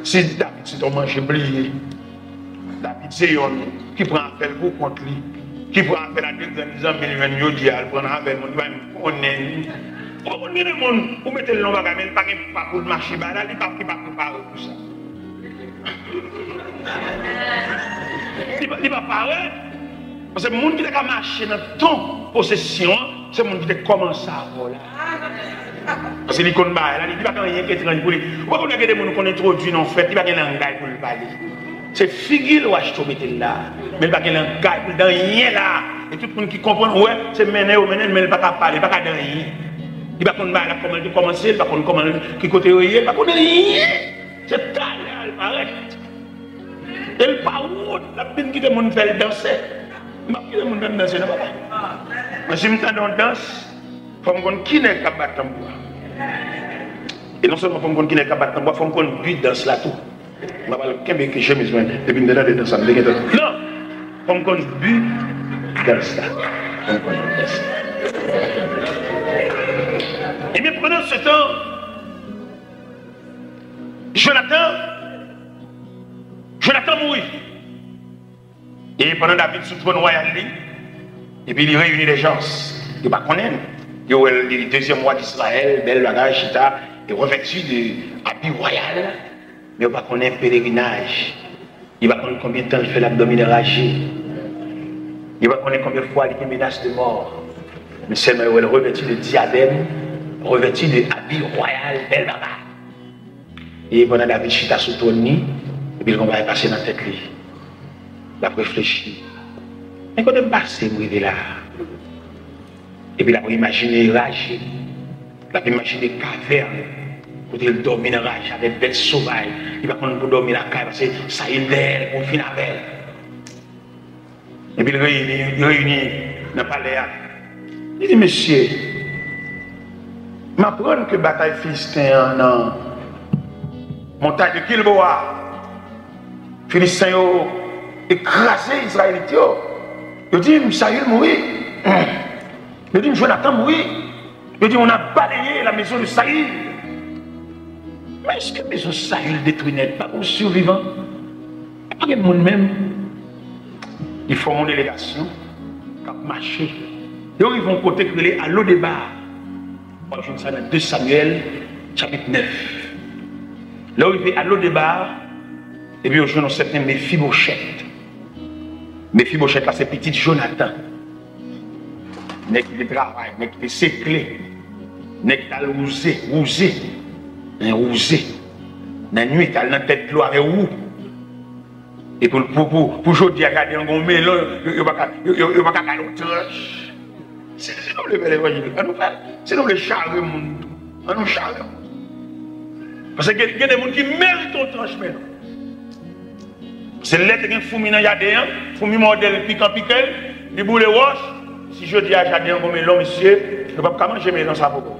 si David se yon manje bliye, David se yonn ki pran afè l pou kont li, ki pran afè l a de grenn zanmi l jwenn jodi a, l pran nan afè l, moun ki pa menm konnen li. Ou pa konn gen de moun, ou mete l nan yon bagay, men li pa gen pa pou l mache ba la, li pa, li pa prepare pou sa. Li pa, li pa pare. Paske moun ki ta ka mache nan ton posesyon an, se moun ki te kòmanse avè w la. Paske li konn bagay la, li, li pa gen anyen ki etranj pou li. Ou pa konn gen de moun ou konn entwodui nan yon fèt, li pa gen langay pou l pale. Se figi l ou achte w mete l la. Men li pa gen langay pou l di anyen la. E tout moun ki konprann, ou wè, se mennen yo mennen l, men li pa ka pale, li pa ka di anyen. Li pa konn bagay la, kòman li te kòmanse, li pa konn kòman, ki kote yo ye, li pa konn anyen. Se talè a l parèt. E l pa wont, l ap vin kite moun fè l danse. M p ap kite moun fè m danse, non, papa. Men si m tande yon dans, fò m konn ki nèg k ap bat tanbou a. E non sèlman fò m konn ki nèg k ap bat tanbou a, fò m konn bi dans la tou. M ap al kenbe ke chemiz mwen, depi m te tande dans la, m te gentan. Non! Fò m konn bi dans la. Fò m konn bi dans la. Ebyen, pandan se tan, Jonatan, Jonatan mouri. E pandan David sou twòn wayal li, epi li reyini lejans, yo pa konnen l. Yo wè l li dezyèm wa Dizrayèl, bèl bagay, chita, e revèti de abi wayal, men yo pa konnen pelerinaj. Yo pa konn konbyen tan l fè l ap dòmi nan raje. Yo pa konnen konbyen fwa li gen menas de mò. Men sèlman yo wè l revèti de dyadèm, revèti de abi wayal, bèl bagay. E pandan David chita sou twòn li, epi l gon bagay pase nan tèt li. L ap reflechi. Men kote m pase m rive la a? Epi l ap imajine raje. L ap imajine kavèn kote l dòmi nan raje avèk bèt sovaj. Li pa konn pou dòmi lakay paske Sayil dèyè l pou l fin avè l. Epi l reyini, reyini nan palè a. Li di, mesye, m aprann ke batay Filisten an nan montay de Gilboa, Filisten yo te kraze Izrayelit yo. Yo di m Sayil mouri. Yo di m Jonatan mouri. Yo di, on a balayé la maison de Saül. Men èske mezon Sayil detwi nèt? Pa gon sivivan. Pa gen moun menm. Li fòme yon delegasyon k ap mache. Yo rive yon kote ki rele a Lodeba. W ap jwenn sa nan de Samyèl, chapit nèf. Lè yo rive a Lodeba, epi yo jwenn yon sèten Mefibochèt. Mefibochèt la, se pitit Jonatan. Nèg ki te travay, nèg ki te sekle, nèg ki t al wouze, wouze, men wouze. Nan nwit, al nan tèt dlo avè wou. E pou, pou, pou, pou jodi a gade yon gon melon, yo, yo pa ka, yo, yo, yo pa ka ba l yon tranch. Si, si nou vle fè levanjil, an nou fè l. Si nou vle chare moun tou, an nou chare moun. Paske gen, gen de moun ki merite yon tranch melon. Se lè te gen foumi nan jaden an, foumi mòde l, pikan pike l, li boule wòch, Si jodi a jaden an gon melon, mesye, nou p ap ka manje melon sa poko.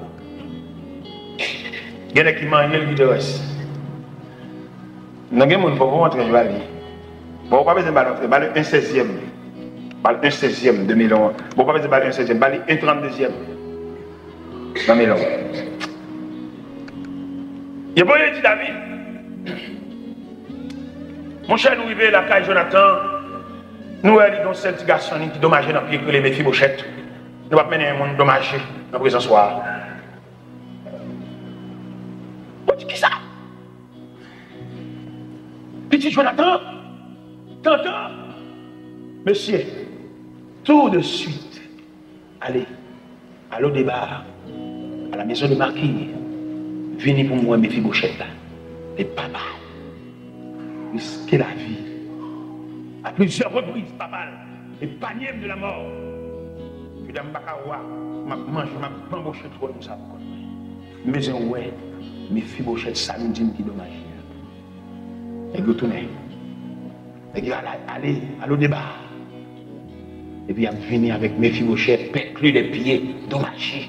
Gen nèg ki manje l kite rès. Nan gen moun fò pou antre, yo ba li. Bon, ou pa bezwen ba l antre, ba li en sèzyèm. Ba l en sèzyèm de melon an. Bon, ou pa bezwen ba li en sèzyèm, ba li en tranndezyèm nan melon. Ebwen, yo di David, monchè, nou rive lakay Jonatan, nou wè li gen yon sèl ti gason li ki domaje nan pye ki rele Mefibochèt. Nou p ap mennen yon moun domaje nan prezans wa a. Mwen di, kisa? Pitit Jonatan? Tantan? Mesye, tou de swit, ale, al o deba, a la mezon de Maki, vini pou m wè Mefibochèt la. E papa riske lavi a plizyè repriz, papa l epanye m de lamò. Jodi a m pa ka wa, m ap manje, m ap banboche twòn sa pou kont mwen. M bezwen wè Mefibochèt, sa nou di m ki domaje a. Nèg yo tounen. Nèg yo ale, ale, al o deba. Epi y ap vini avèk Mefibochèt, pèk li de pye, domaje.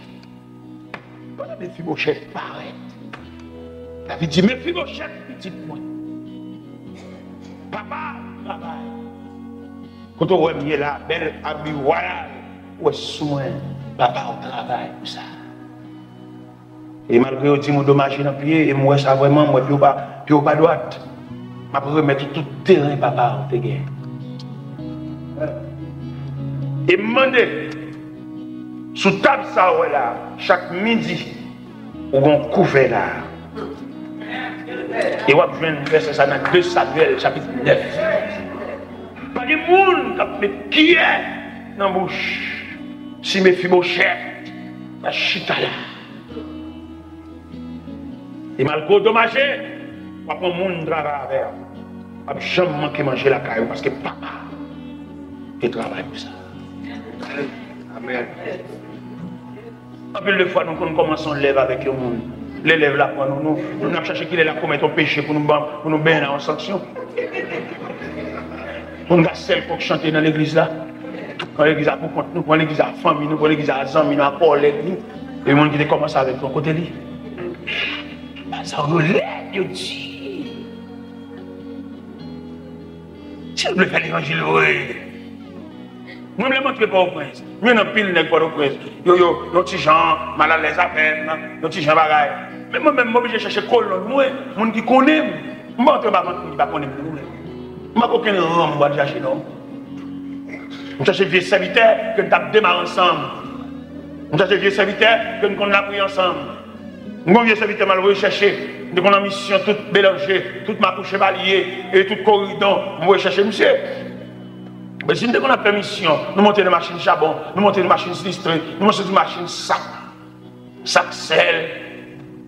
Pandan Mefibochèt parèt, David di, Mefibochèt, pitit mwen, papa travay. Kote w wè m ye la, bèl abi wayal ou wè sou mwen, papa w travay pou sa. E malgre yo di m ou domaje nan pye, e m wè sa vrèman, m wè pye w pa, pye w pa dwat. M ap remèt ou tout teren papa w te gen. E m mande, sou tab sa w wè la, chak midi, ou gon kouvè la. E w ap jwenn vèsè sa nan de Samyèl, chapit nèf. Pa gen moun k ap met kiyè nan bouch si Mefibochèt pa chita la. E malgre w domaje, w ap yon moun travay avè w. W ap janm manke manje lakay ou paske papa te travay pou sa. Amèn. Anpil de fwa, nou konn kòmanse yon lèv avèk yon moun. Lè lèv la pran nou, nou, nou ap chache kilè l ap komèt yon peche pou nou ban, pou nou benyen nan yon sanksyon. Moun ka sèl kòk chante nan legliz la. Pran legliz la pou kont nou, pran legliz la a fanmi nou, pran legliz la a zanmi nou, a kòlèg nou. E moun ki te kòmanse avèk nou, kote li? Sa yo lèd, yo di. Si nou vle fè levanjil vre. Mwen, lè m antre Pòtoprens, m jwenn anpil nèg Pòtoprens. Yo, yo, yon ti jan malalèz avè m, yon ti jan bagay. Men mwen menm, m oblije chèche kolonn mwen, moun ki konnen m. M pa antre ba vant moun ki pa konnen m, non. M pa gen okenn ran m pral chache, non. M chache vye sèvitè ke n t ap demare ansanm. M chache vye sèvitè ke n konn lapriyè ansanm. M gon vye sèvitè m al voye chèche. M te konn nan misyon tout Belanje, tout Makou Chevalye, e tout Koridon, m voye chèche misye. Men si m te konn ap fè misyon, nou monte nan machin chabon, nou monte nan machin sinistre, nou monte sou machin sak, sak sèl.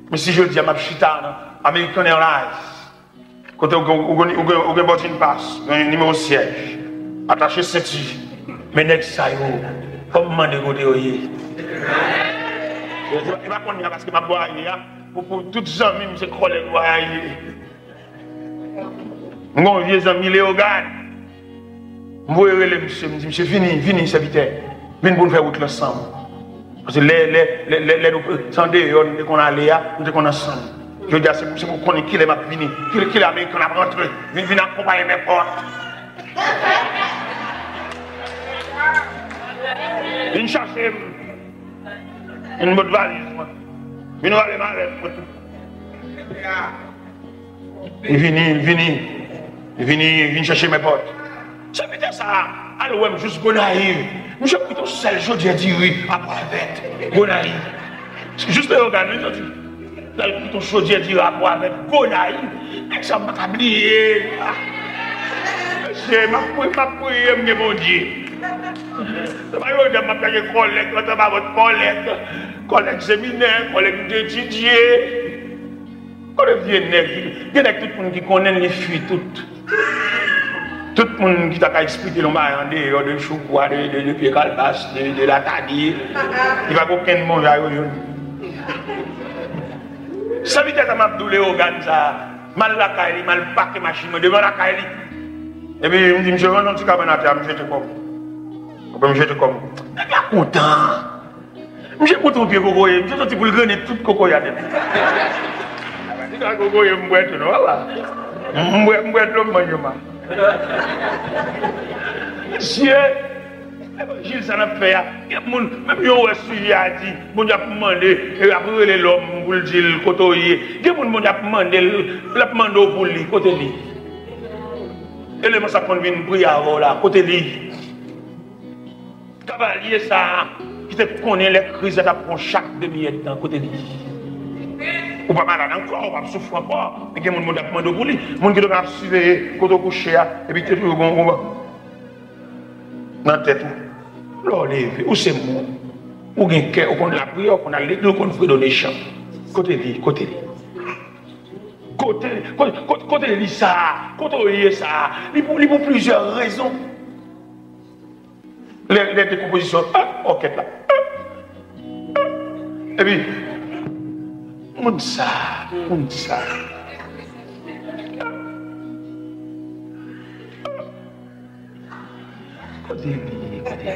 Men si jodi a m ap chita nan American Airlines, kote ou gen, ou gen, ou gen, ou gen boarding pass, gen nimewo syèj, atache senti. Men nèg sa yo, fò m mande kote yo ye. E pa, e pa kounye a paske m ap vwayaje a. Pou, pou tout zanmi m se kòlèg vwayaje. M gen yon vye zanmi Leyogàn. M voye rele misye, m di, misye, vini, vini, sèvitè. Vin pou n fè wout la ansanm. Paske lè, lè, lè, lè, lè nou, se andeyò nou te konn ale a, nou te konn ansanm. Jodi a, se pou, se pou konnen kilè m ap vini, kilè, kilè American ap rantre. Vin, vin akonpaye m èpòt. Vin chache m. Vin pot valiz mwen. Vin rale malèt mwen tou. Li vini, li vini. Li vini, li vin chèche m èpòt. Sèvitè sa a, al wè m jis Gonayiv. Misye kwit yon sèl chodyè diri a pwa vèt. Gonayiv. Jis Leyogàn, wi, soti. L al kwit yon chodyè diri a pwa vèt. Gonayiv. Nèg sa, m pa ka bliye. Ah. Mesye, m ap pri-, m ap priye, m gen Bondye. Se pa jodi a m ap chache kòlèg, antre ba vant kòlèg. Kòlèg seminè, kòlèg m te etidye. Kote vye nèg, gen nèg tout moun ki konnen l, li fui tout. Tout moun ki ta ka eksplike l yon bagay andeyò de choubwa, de, de, de pye kalbas, de, de latadi, li pa gen okenn bon jan yo youn. Sèvitè sa m ap di w Leyogàn sa, m al lakay li, m al pake machin mwen devan lakay li. Epi m di, "Misye, vann yon ti kabann atè a, m jete kòb." Ou pa m jete kòb. Nèg la kontan. Misye pote yon pye kokoye, misye santi pou l grennen tout kokoye a tèt. Ti ka kokoye m bwè tou non, papa. M bwè, m bwè dlo m manje ma. Mesye, evanjil sa n ap fè a, gen moun, menm yo wè sijè a di, Bondye ap mande, e ap rele lòm pou l di l kote w ye. Gen moun Bondye ap mande l, l ap mande w pou li, kote li? Eleman sa konn vin priye avè w la, kote li? Kavalye sa a ki te konnen lè kriz la t ap pran chak demi èdtan, kote li? Ou pa malad ankò, ou pa ap soufri ankò. Men gen moun Bondye ap mande w pou li. Moun ki te konn ap siveye kote w kouche a, epi te toujou gen yon konba nan tèt ou. Lè w leve, ou se moun. Ou gen kè, ou konn lapriyè, ou konn al legliz, ou konn fredone chan. Kote li? Kote li? Kote, kote, kote, kote li sa a? Kote w ye sa a? Li pou, li pou plizyè rezon. Lè, lè dekonpozisyon, ah, òkèt la. Epi, moun sa, moun sa. Kote li, kote li?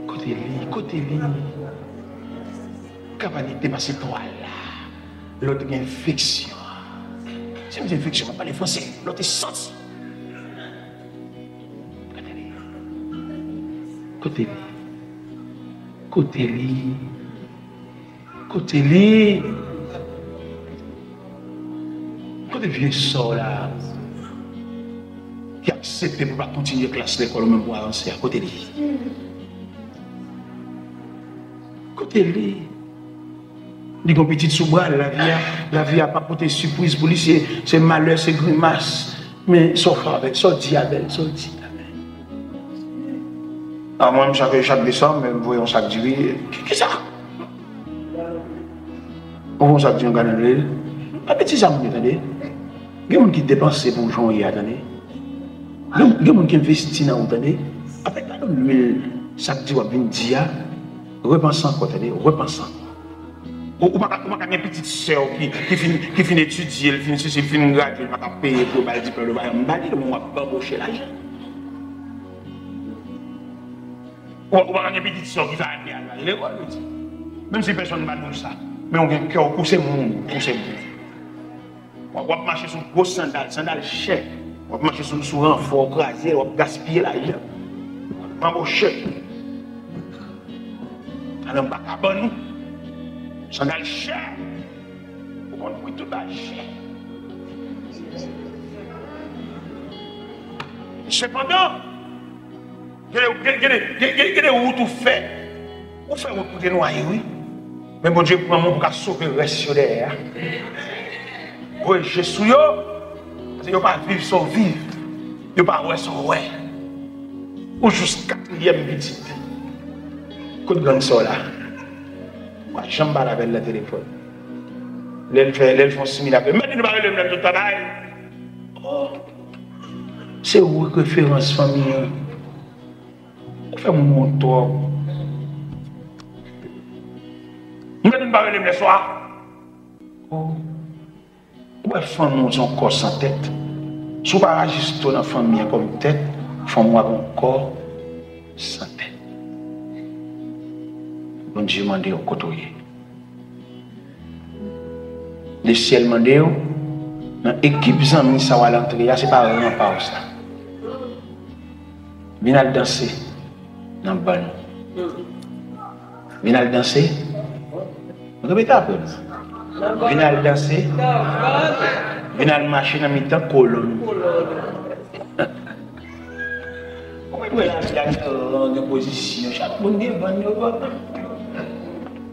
Kote li, kote li? Kavalye te pase twa la. Lòt gen enfeksyon. Si m di enfeksyon, m ap pale franse. Lòt esans. Kote li? Kote li? Kote li? Kote li? Kote vye sè w la ki aksepte pou l pa kontinye klas lekòl ou menm pou avanse a? Kote li? Kote li? Li gen pitit sou bra l, lavi a, lavi a pa pote sipriz pou li, se, se malè, se grimas. Men sa w fè avè l, sa w di avè l, sa w di avè l. A mwen, chak, chak desanm, m voye yon sak diri. Ki, ki sa? Ou voye yon sak diri, yon gallon dwil. Pa betize moun yo, tande. Gen moun ki depanse pou w jan w ye a, tande. Gen, gen moun ki envesti nan ou, tande. Apre gallon dwil, sak diri w ap vin di a, repanse ankò, tande, repanse ankò. Ou, ou pa ka, ou pa ka gen pitit sè w ki, ki fin, ki fin etidye, l fin sesi, l fin gradye, l pa ka peye pou yo ba l diplòm, yo pa janm ba li, w ap banboche lajan. Ou, ou pa ka gen pitit sè w ki fè ane a, l ale lekòl, wi. Menm si pèsonn pa di w sa, men w gen kè w, ou se moun, ou se moun. W ap, w ap mache sou gwo sandal, sandal chè. W ap mache sou, sou ranfò, w kraze, w ap gaspiye lajan. W ap banboche. Alè m pa ka ban nou. Sandal chè. Ou konn pri tout bagay chè. Sepandan, gen de, gen, gen de, gen, gen, gen de wout ou fè. Ou fè wout pou te nwaye, wi. Men Bondye pran moun pou ka sove rès yo dèyè a. Voye je sou yo. Paske yo pa viv sa w viv. Yo pa wè sa w wè. Ou jis katriyèm pitit. Kot grann sè w la? Ou pa janm pale avè l nan telefòn. Lè l fè, lè l fè yon similak, mèt nou pa rele m lè m sot travay. Oh, se ou k referans fanmi an. Ou fè m wont twòp. Mèt nou pa rele m lèswa. Oh. Ou wè fanmi w se yon kò san tèt. Si w pa rajiste w nan fanmi an kòm tèt, fanmi w ap yon kò san tèt. Bondye mande w kote w ye. Lesyèl mande w, nan ekip zanmi sa w al antre a, se pa ran pa w sa. Vin al danse nan bann. Vin al danse. Repete apre m. Vin al danse. Vin al mache nan mitan kolonn. Ou mèt wè lavi a gen ran, gen pozisyon. Chak moun gen bann yo, papa.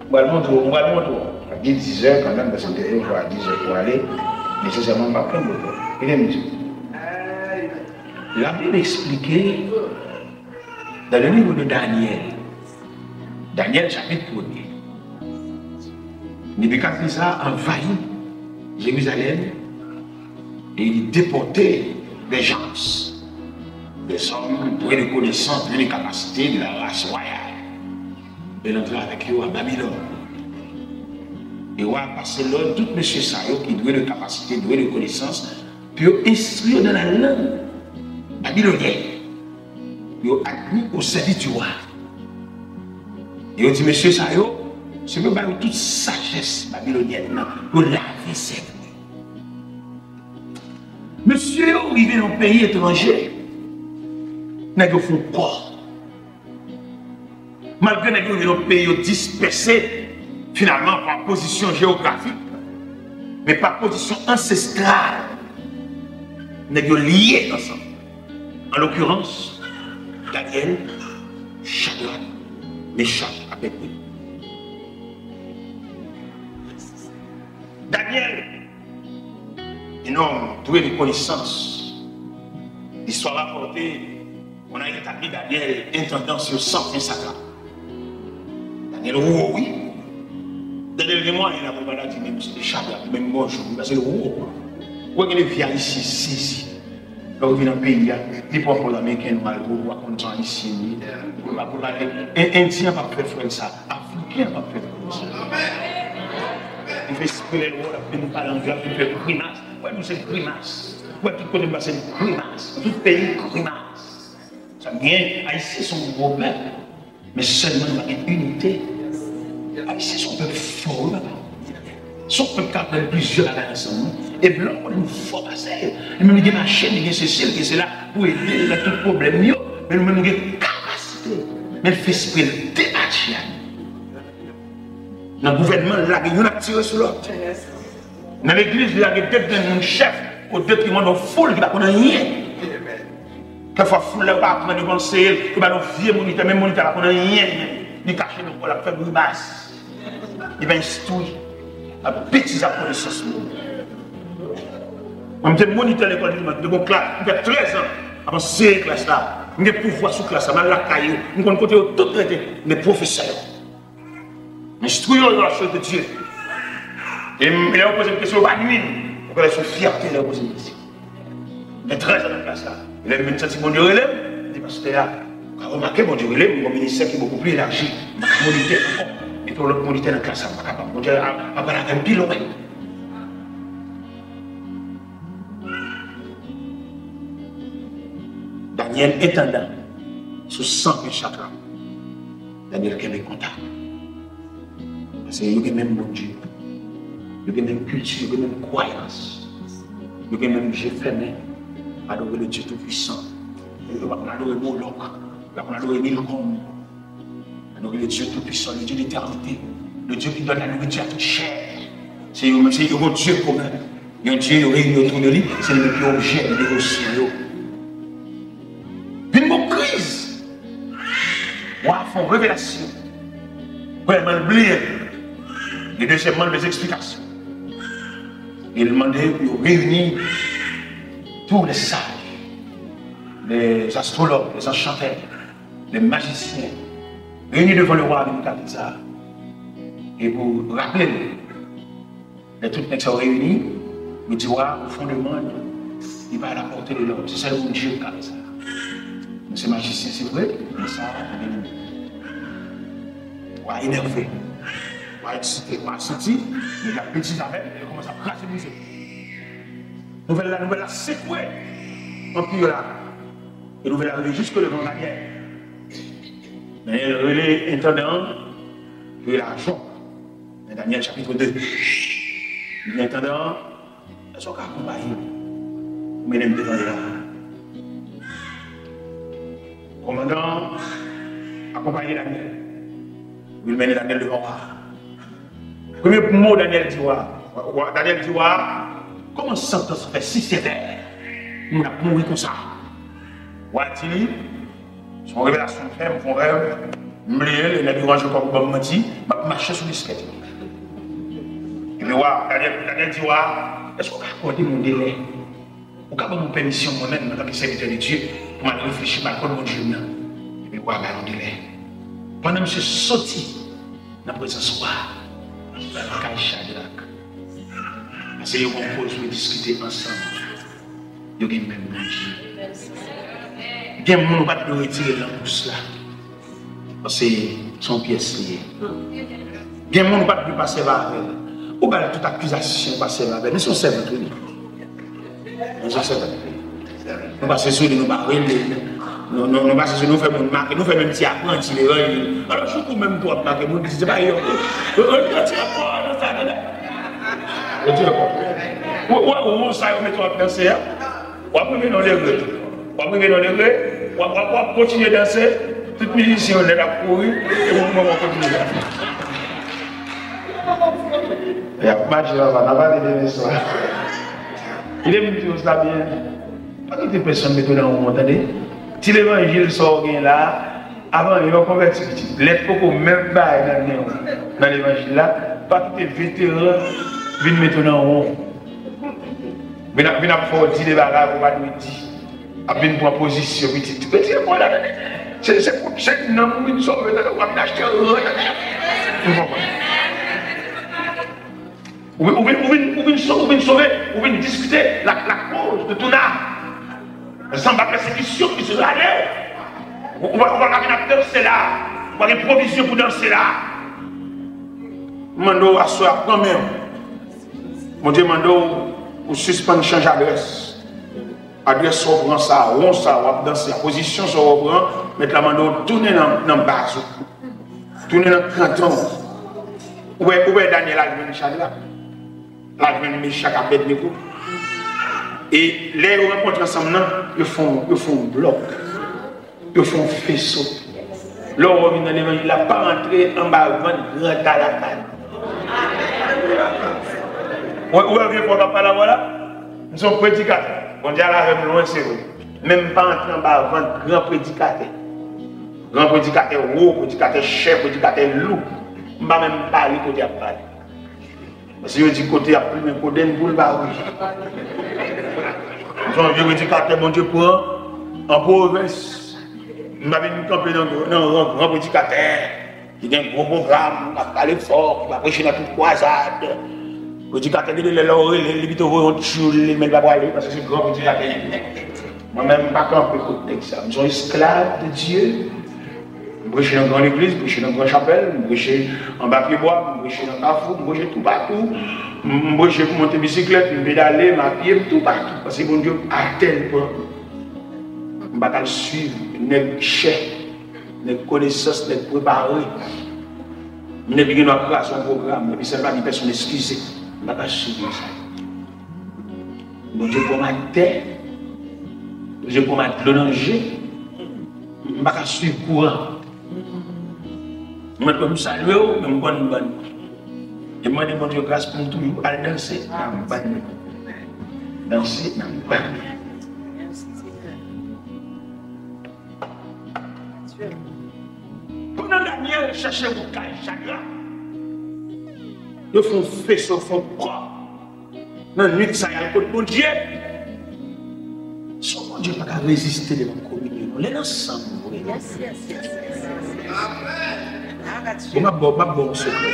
M pral montre w, m pral montre w. Li di dizè kanmenm, paske m te di w a dizè pou ale. Nesesèman, m p ap pran moto. Kite m di w. Labib eksplike, dans le livre de Daniel, Daniel chapitre premier, Nebikadneza anvayi Jerizalèm e li depòte des gens, des hommes doués de connaissances, doués de capacités, de la race royale. E l antre avèk yo a Babilòn. E wa a pase lòd tout mesye sa yo ki dwe de kapasite, dwe de konesans, pou yo enstwi yo nan lalang babilonyèn. Yo admis au service du roi. E yo di, mesye sa yo, se pou yo ba yo tout sajès babilonyèn nan, pou yo lave sèvo yo. Mesye yo rive nan peyi etranje, nèg yo fè yon kò. Malgre nèg yo rive nan peyi yo dispèse, finalman, pa pozisyon jewografik, men pa pozisyon ansestral, nèg yo lye ansanm. En l'occurrence, Daniel, Chadrak, Mechak, Abednego. Daniel, un homme doué de connaissances. L'histoire rapporte, on a établi Daniel intendant sur cent vingt satrapas. Daniel wo, wi. Daniel gen mwayen la pou l pa ta di menm Chadrak, menm bonjou, paske l wo. Ou wè gen de vye Ayisyen sezi. Lè w vin nan peyi a, li pran kòb ameriken nou al gwo, w a konn jan Ayisyen ye. Pou l pa, pou l pa, en- Endyen an p ap fè frè l sa, Afriken an p ap fè frè l sa. Li fè espre lè l wè w l ap vin pale anglè, ap vin fè grimas. Wè nou se grimas. Wè tout kote m pase m grimas. Tout peyi grimas. Sa gen, Ayisyen se yon gwo pèp. Men sèlman nou pa gen inite. Ayisyen se yon pèp fò, wi, papa. Se yon pèp k aprann plizyè bagay ansanm, wi. E blan, ou konnen nou fò pase l. Li menm, li gen machin, li gen sesi, li gen sela pou ede l nan tout pwoblèm yo. Men nou menm, nou gen kapasite. Men l fè espre l depatche ak nou. Nan gouvènman, l lage youn ap tire sou lòt. Nan legliz, li lage de grenn moun chèf o detriman de yon foul ki pa konn anyen. Kèk fwa, foul la, yo pa aprann, yo pa anseye l, yo ba l yon vye monitè, menm monitè a pa konn anyen, li kache nan kò l ap fè grimas. Li pa enstwi. Ap betize ak konesans moun. Mwen, m te monitè lekòl Deliman, m te gon klas, m fè trèz an ap anseye klas la. M gen pouvwa sou klas la, m al lakay yo, m konn kote yo tout rete, m gen pwofesè yo. M enstwi yo, yo asire de Dye. E m- lè yo poze m kesyon, yo pa nwi m. Yo kwè se yon fyète lè yo poze m kesyon. Gen trèz an nan klas la. E lè m vin santi Bondye rele m, m di pastè a, ou ka remake Bondye rele m, yon ministè ki bokou pli elaji. M pa ka monitè ankò. Mete yon lòt monitè nan klas la, m pa kapab. Bondye a- ap pral avè m pi lwen. Daniel entandan sou san ven satrap. Daniel kenbe kontak. Paske yo gen menm Bondye. Yo gen menm kilti, yo gen menm kwayans. Yo gen menm je fèmen. Adore le Dieu Tout-Puissant. Yo pa konn adore Molok. Yo pa konn adore Milkòm. Adore le Dieu Tout-Puissant, le Dieu d'éternité, le Dieu qui donne la nourriture à toute chair. Se yo menm, se yo gon Dye komen. Yon Dye yo reyini otou de li, se li menm ki objè de devosyon yo. Vin gon kriz. Wa a fè yon revelasyon. Premyèman, l bliye l. E dezyèmman, l bezwen eksplikasyon. E l mande pou yo reyini tous les sages, les astrologues, les enchanteurs, les magiciens, réunis devant le roi Nebouchadnèza. E pou raple l, lè tout nèg sa yo reyini, yo di wa, au fond du monde, il va à la portée de l'homme. Se sèl Bondye ki ka fè sa. Men se majisyen, se vre, men sa, li gen limit. Wa enève, wa eksite, wa santi nèg la ap betize avè l, e yo kòmanse ap kraze brize. Nouvèl la, nouvèl la sekwe anpi la. E nouvèl la rive jiske devan Danyèl. Danyèl rele entandan an, rele ajan. Nan Danyèl chapit de. Li di entandan an, èske w ka akonpaye m pou mennen m devan wa a? Kòmandan an akonpaye Danyèl. Pou l mennen Danyèl devan wa a. Premye mo Danyèl di wa a, wa- Danyèl di wa a, kòman santans fè si sevè? Moun ap mouri konsa. Wa a di li, se yon revelasyon m fè, m fè yon rèv, m bliye l, e nèg yo ranje kò pou ban m manti, m ap mache sou biskèt. Epi wa, Danyèl, Danyèl di wa, èske w ka akòde m yon delè? Ou ka ban m yon pèmisyon mwen menm, antanke sèvitè de Dye, pou m al reflechi, m al konn Bondye m nan? Epi wa ba l yon delè. Pandan misye soti nan prezans wa, l al kay Chadrak. Paske yo gen yon koze pou yo diskite ansanm. Yo gen menm Bondye. Gen moun ou pa t dwe retire l nan kous la. Paske se yon pyès li ye. Gen moun ou pa t dwe pa sèvi avè l. Ou ba l tout akizasyon, ou pa sèvi avè l. Men se yon sèvant wi li. Men se yon sèvant wi. Nou pase sou li, nou pa rele l. Nou, nou, nou pase sou nou, fè moun make, nou fè menm ti apranti levanjil. Alò, si ou menm tou w ap make moun, se pa yo. Yo, yo, yo tire kò nan sa, tande. Yo tire kò. Ou, ou, ou, sa yo mete w ap danse a. W ap rive nan degre tou. W ap rive nan degre, w ap, w ap, w ap kontinye danse, tout mizisyen yo nèt ap kouri, e ou menm w ap kontinye danse. Y ap mache anba, n a pale demen swa. Kite m di w sa byen. Pa kite pèsonn mete w nan won, tande. Ti levanjil sa w gen la, avan yon konvèti pitit. Lè poko menm bay nan men w nan levanjil la, pa kite veteran vin mete w nan won. Vin ap, vin ap fè w di de bagay ou pa dwe di. Ap vin pran pozisyon pitit. Pitit, bon, la, se, se, se nanm ou vin sove, tande, w ap vin achte ran, tande. Ou konprann? Ou vin, ou vin, ou vin, ou vin so-, ou vin sove, ou vin diskite la, lakoz de tout sa. Sanba pèsekisyon ki se rale w. Ou, ou, ou pa ka vin ap danse la. Ou pa gen pwovizyon pou danse la. M mande w aswè a, pran men w. Bondye mande w pou sispann chanje adrès. Adrès sa w pran sa, won sa w ap danse a, pozisyon sa w pran, Mèt la mande w tounen nan, nan baz ou. Tounen nan kanton w. Ou wè, ou wè Danyèl al jwenn Chadrak, l al jwenn Mechak, Abèdnego. E lè yo rankontre ansanm nan, yo fè yon, yo fè yon blòk. Yo fè yon feso. Lè w vin nan levanjil la, pa antre anba vant gran ta lakay. Ou, ou wè vye fò k ap pale avè w la? M se yon predikatè. Bondye al avè m lwen, se vre. Men m pa antre anba vant gran predikatè. Gran predikatè wo, predikatè chè, predikatè lou. M pa menm pale kote y ap pale. Paske yo di kote y ap plimen kodenn pou l pa woule. M se yon vye predikatè Bondye pran an pwovens. M pa vin kanpe nan, nan ran gran predikatè ki gen gwo pwogram, k ap pale fò, ki pa preche nan tout kwazad. Predikatè gen de lè lè w rele l, li pito voye yon tchoul li, men l pa prale, paske se gran predikatè li ye. Mwen menm, m pa kanpe kot nèg sa. M se yon esklav de Dye. M preche nan gran legliz, m preche nan gran chapèl, m preche anba pyebwa, m preche nan kafou, m preche toupatou. M, m preche pou monte bisiklèt, m pedale, m apye, m toupatou. Paske Bondye a tèl pran. M pa t al swiv nèg chè, nèg konesans, nèg prepare. Nèg ki gen dwa kraze yon pwogram, epi sa l pa di pèsonn eskize. M pa t al swiv nèg sa. Bondye pran m atè, Bondye pran m ak dlo nan je, m pa ka swiv kouran. Mwen, m salye w, men m konn bann. E m mande Bondye gras pou m toujou al danse nan bann. Danse nan bann. Pandan Danyèl chache wout kay Chadrak, yo fè yon feso, fè yon kò. Nan nwit sa, y al kot Bondye. Si yon Bondye pa ka reziste devan kominyon, nou lè n ansanm vre. Yes, yes, yes, yes, yes, yes. Ah, Bon, m ap ba w, m ap ba w yon sekrè.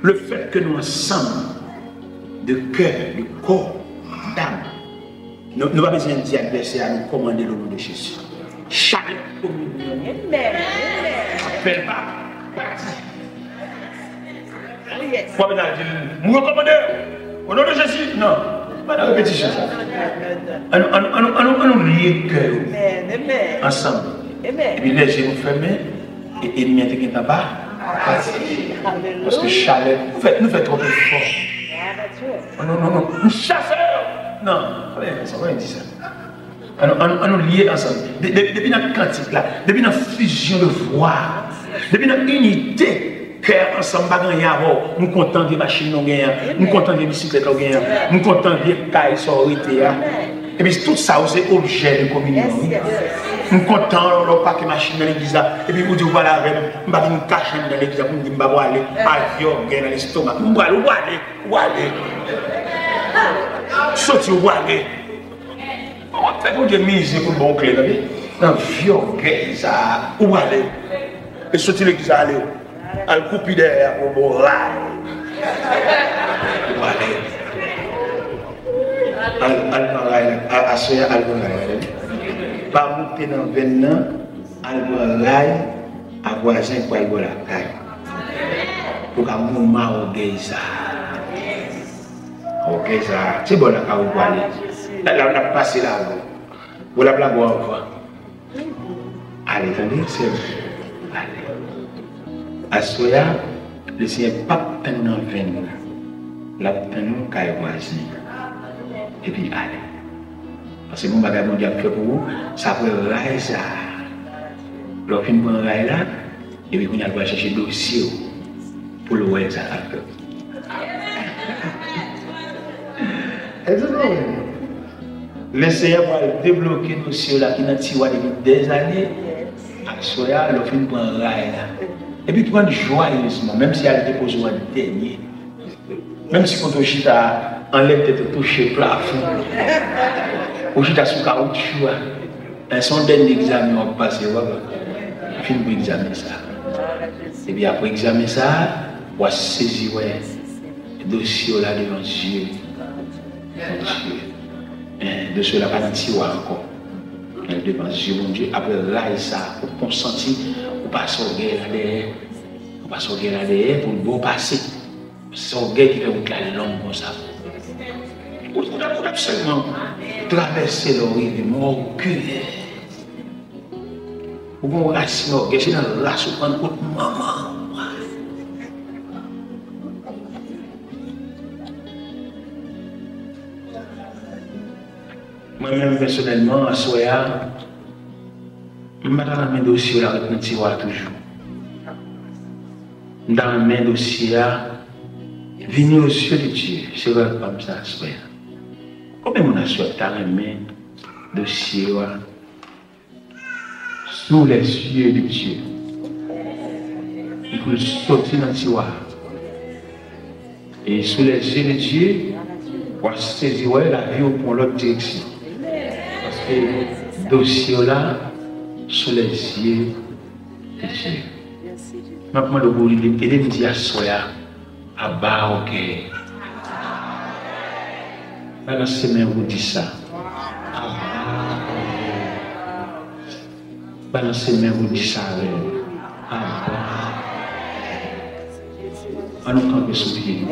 Le fèt ke nou ansanm, de kè, de kò, dam, nou, nou pa bezwen di advèsè a, nou kòmande l o non de Jezi. Chalè kominyon an. Amen. Amen. Apèl pa, pa di. Oh, yes. Pwòp nan di, "M rekòmande w. O non de Jezi." Non. Pa nan repetisyon sa. Ann nou, ann nou, ann nou, ann nou, ann nou lye kè yo. Amen. Amen. Ansanm. Amen. Epi lè je nou fèmen, e enmi an te gentan pa. Alelouya. Paske chalè, nou fè, nou fè twòp efò. Ah, Bondye. Non, non, non, non. Nou chase yo. Non. Ann nou, ann nou, ann nou lye ansanm. De, de, depi nan kantik la, depi nan fusion de voix, depi nan inite kè ansanm, pa gen anyen avè w. M kontan vye machin nan w genyen an. M kontan vye bisiklèt la w genyen an. M kontan vye kay sa w rete a. Epi tout sa yo se objè de kominyon, wi. M kontan lè w pake machin nan legliz la. Epi ou di ou pale avè m. M pa vin kache anndan legliz la pou m di m pa pwale. Al vye ògèy nan lestomak. M pwale, ou pwale. Ou ale. Soti, ou ale. Ou ap fè Bondye mize pou l ba w kle, tande. Nan vye ògèy sa a, ou ale. E soti legliz la, ale. Al koupi dèyè a pou bon ray. Ou ale. Al, al pran ray la. A, aswè a, al pran ray la, tande. Pa moute nan venn nan, al pran ray a vwazen k pral bò lakay. Pou ka mouma ògèy sa a. Ògèy sa a, se bò lakay ou pwale. La, la, l ap pase la, bon. Bon, l ap lage w anvan. Ale, tande, sè m. Ale. Aswè a, Lesenyè p ap tann nan venn la. L ap tann ou kay vwazen an. Epi ale. Paske gon bagay Bondye ap fè pou ou, sa prè ray sa a. Lè w fin pran ray la, epi kounye a l pral chèche dosye w pou l wè sa l ap fè. Egzakteman. Lesenyè pral debloke dosye w la ki nan tiwa depi dèzane. Aswè a, lè w fin pran ray la. Epi pran l jwayezman, menm si al depoze w an dènye. Menm si kote w chita a, anlè tèt ou touche plafon. Ou chita sou kawotchou a. Men se yon dènye egzamen w ap pase, w ap fin pran egzamen sa a. Epi apre egzamen sa a, w a sezi wè dosye w la devan zye Bondye. Men dosye w la pa nan tiwa ankò. Men devan zye Bondye, apre ray sa a, ou konsanti, ou pase ògèy la dèyè. Ou pase ògèy la dèyè pou l ba w pase. Se ògèy ki fè wout la long konsa. Ou, ou t ap, ou t ap sèlman travèse lè w rive, men ògèy. Ou gen yon rasin ògèy, se nan ras ou pran kot manman. Mwen menm pèsonèlman, aswè a, m pa ta renmen dosye w la ret nan tiwa toujou. M ta renmen dosye a vini aux yeux de Dieu. Se rèv pa m sa aswè a. Konbyen moun aswè a ki ta renmen dosye yo a sous les yeux de Dieu? Li pou l soti nan tiwa a. E sous les yeux de Dieu, w a sezi wè lavi w pran lòt direksyon. Paske dosye w la sous les yeux de Dieu. M ap mande w pou w ede m di aswè a, aba ògèy. Balanse men w pou w di sa. Aba ògèy. Balanse men w pou w di sa avè m. Aba. Ann nou kanpe sou pye nou.